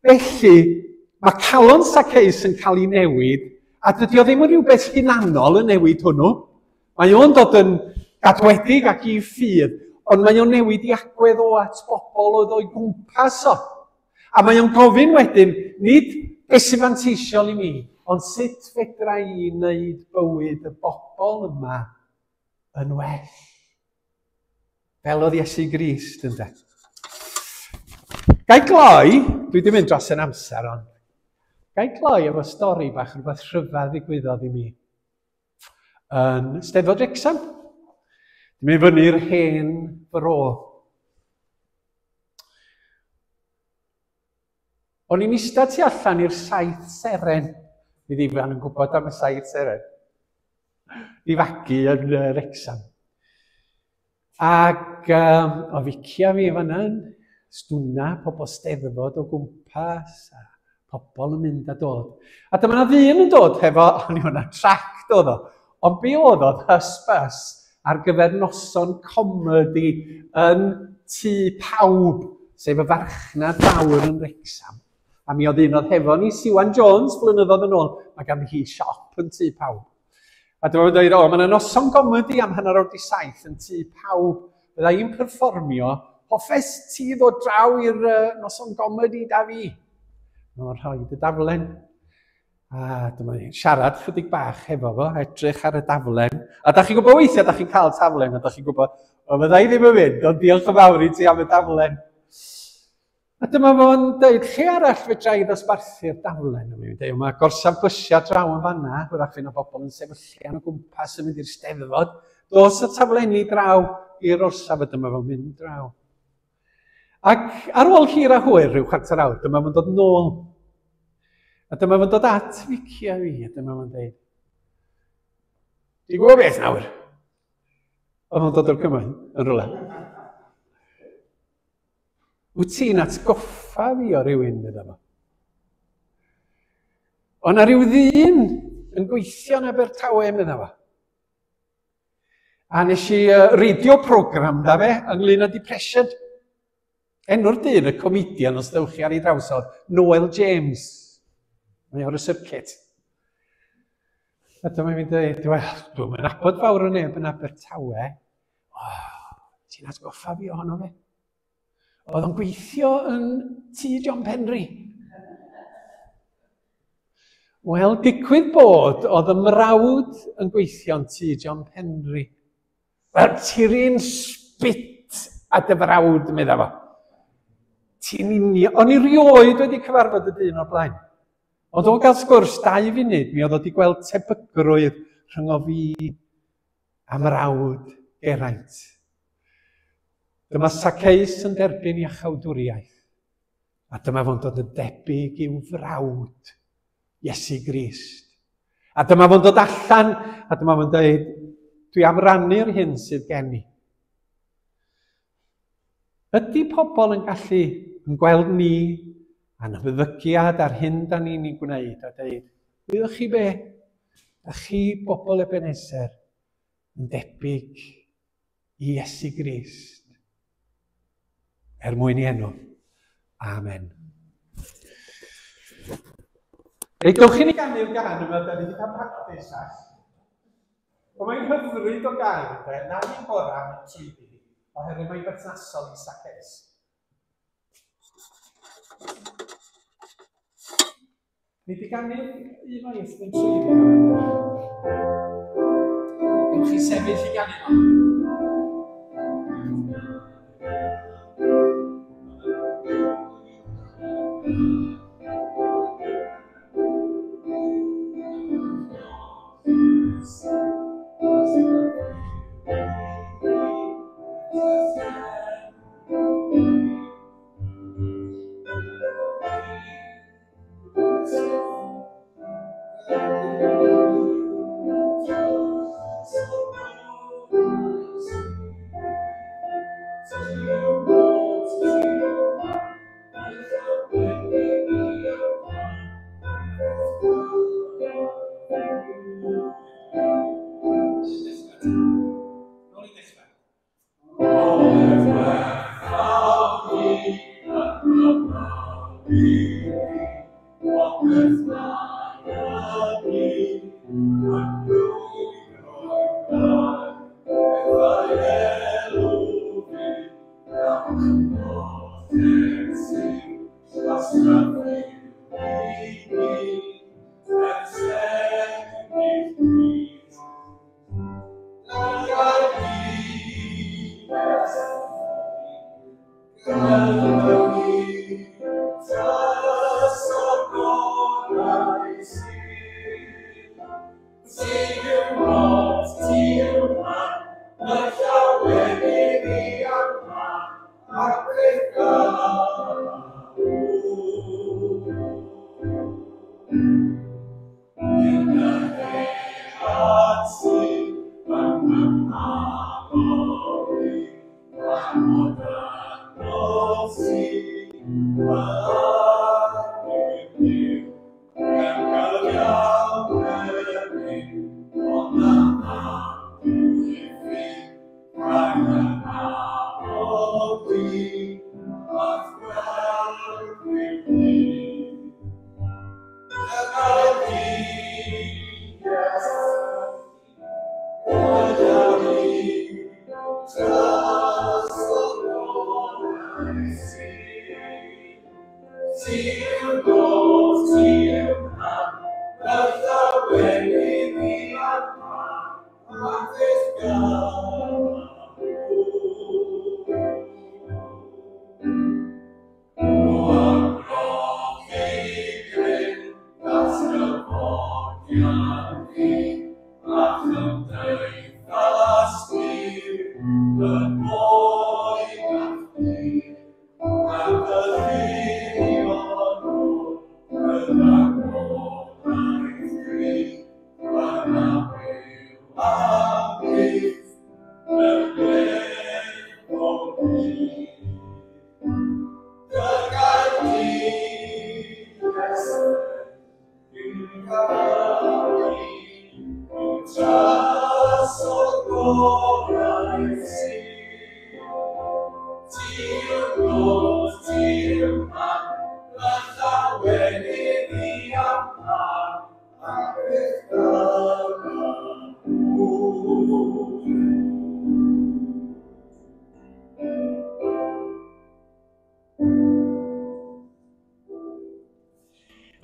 Felly, mae calon Zacchaeus yn cael ei newid, a dydy o ddim yn rhywbeth hunanol y newid hwnnw. Mae o'n dod yn gadwedig ac i ffydd, ond mae o'n newid i agwedd o at bobl oedd o'i gwmpas o. A mae o'n gofyn wedyn, nid beth sy'n fanteisiol i mi, ond sut fedra i wneud bywyd y bobl yma yn well. Fel oedd Iesu Grist, ynde. Gai gloi, dwi wedi mynd dros yn amser, ond gai gloi efo stori bach, rhywbeth rhyfedd ddigwyddodd i mi yn Steddfod Wrecsam. Dwi'n mynd fyny'r hen fro. O'n i'n eistedd tu allan i'r Saith Seren. Mi ddim yn gwybod am y Saith Seren. Di fagu yn Wrecsam. Ac um, o Fici a fi fan'na yn stwna pobl steddfod o gwmpas a pobl yn mynd a dod. A dyma na ddyn yn dod hefo, o'n i hwnna, tract oedd o. Ond be oedd oedd hysbys ar gyfer noson comedi yn Tŷ Pawb, sef y farchnad fawr yn Wrecsam. A mi oedd un oedd hefo ni, Siwan Jones, blynyddoedd yn ôl, mae ganddi hi siop yn Tŷ Pawb. A dyma fo'n dweud, o, mae yna noson gomedi am 7:30 yn Tŷ Pawb. Fydda i'n perfformio. Hoffes ti ddod draw i'r noson gomedi da fi? Mae'n rhoi y daflen. A dyma ni'n siarad chydig bach hefo fo, edrych ar y daflen. A da chi'n gwybod weithiau, da chi'n cael taflen, a da chi'n gwybod, o fydda i ddim yn mynd, ond diolch yn fawr i ti am y daflen. A dyma fo'n dweud, lle arall fedra i ddosbarthu'r daflen? A mae'n dweud, mae gorsaf bysiau draw yn fanna, hwyrach fydd yna bobl yn sefyllian o gwmpas yn mynd i'r steddfod. Dos y taflenni draw i'r orsaf, a dyma fo'n mynd draw. Ac ar ôl hir a hwyr, rhyw chwarter awr, dyma fo'n dod nôl. A dyma fo'n dod at Vicky a fi, a dyma fo'n dweud, ti'n gwybod beth nawr? Oedd o'n dod o'r cymoedd yn rhywle. Wyt ti'n atgoffa fi o rywun, medda fo. O na rhyw ddyn yn gweithio yn Abertawe, medda fo. A nes i radio program da fe ynglyn â depression. Enw'r dyn, y comedian, os dewch chi ar ei draws o, Noel James. Mae o'r y circuit. A dyma fi'n dweud, wel, dwi'n mynd nabod fawr o neb yn Abertawe. Oh, ti'n atgoffa fi ohono fe? Oedd o'n gweithio yn tŷ John Penry. Wel, digwydd bod oedd y mrawd yn gweithio yn tŷ John Penry. Wel, ti'n un sbit a dy frawd, medda fo. Ti'n union... O'n i rioed wedi cyfarfod y dyn o'r blaen. Ond o'n gael sgwrs 2 funud, mi oedd o wedi gweld tebygrwydd rhyngo fi a mrawd Geraint. Dyma Zacchaeus yn derbyn iachawdwriaeth, a dyma fo'n dod yn debyg i'w frawd, Iesu Grist. A dyma fo'n dod allan, a dyma fo'n dweud, dwi am rannu'r hyn sydd gen i. Ydy pobl yn gallu yn gweld ni a'n ymddygiad a'r hyn da ni'n ei gwneud a dweud, wyddoch chi be? Da chi bobl Ebenezer yn debyg i Iesu Grist. Er mwyn i enw. Amen. Reit, dewch i ni ganu'r gan yma, da ni wedi cael practis ach. Ond mae'n hyfryd o gan, ynde, na ni'n gorau mynd trwyddi hi, oherwydd mae'n berthnasol i Zacchaeus. Ni wedi ganu un waith yn trwyddi. Gewch chi sefyll i ganu fo.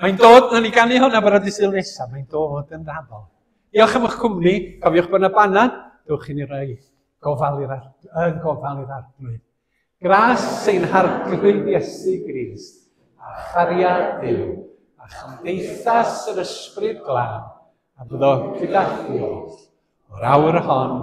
Mae'n dod, na ni ganu hwnna barod i Sul nesaf, mae'n dod yn raddol. Diolch am eich cwmni, cofiwch bod yna banad, dewch i ni roi gofal i'r yn gofal i'r arglwydd. Gras ein harglwydd Iesu Grist, a chariad Duw, a chymdeithas yr ysbryd glân, a byddo gyda chi oll, o'r awr hon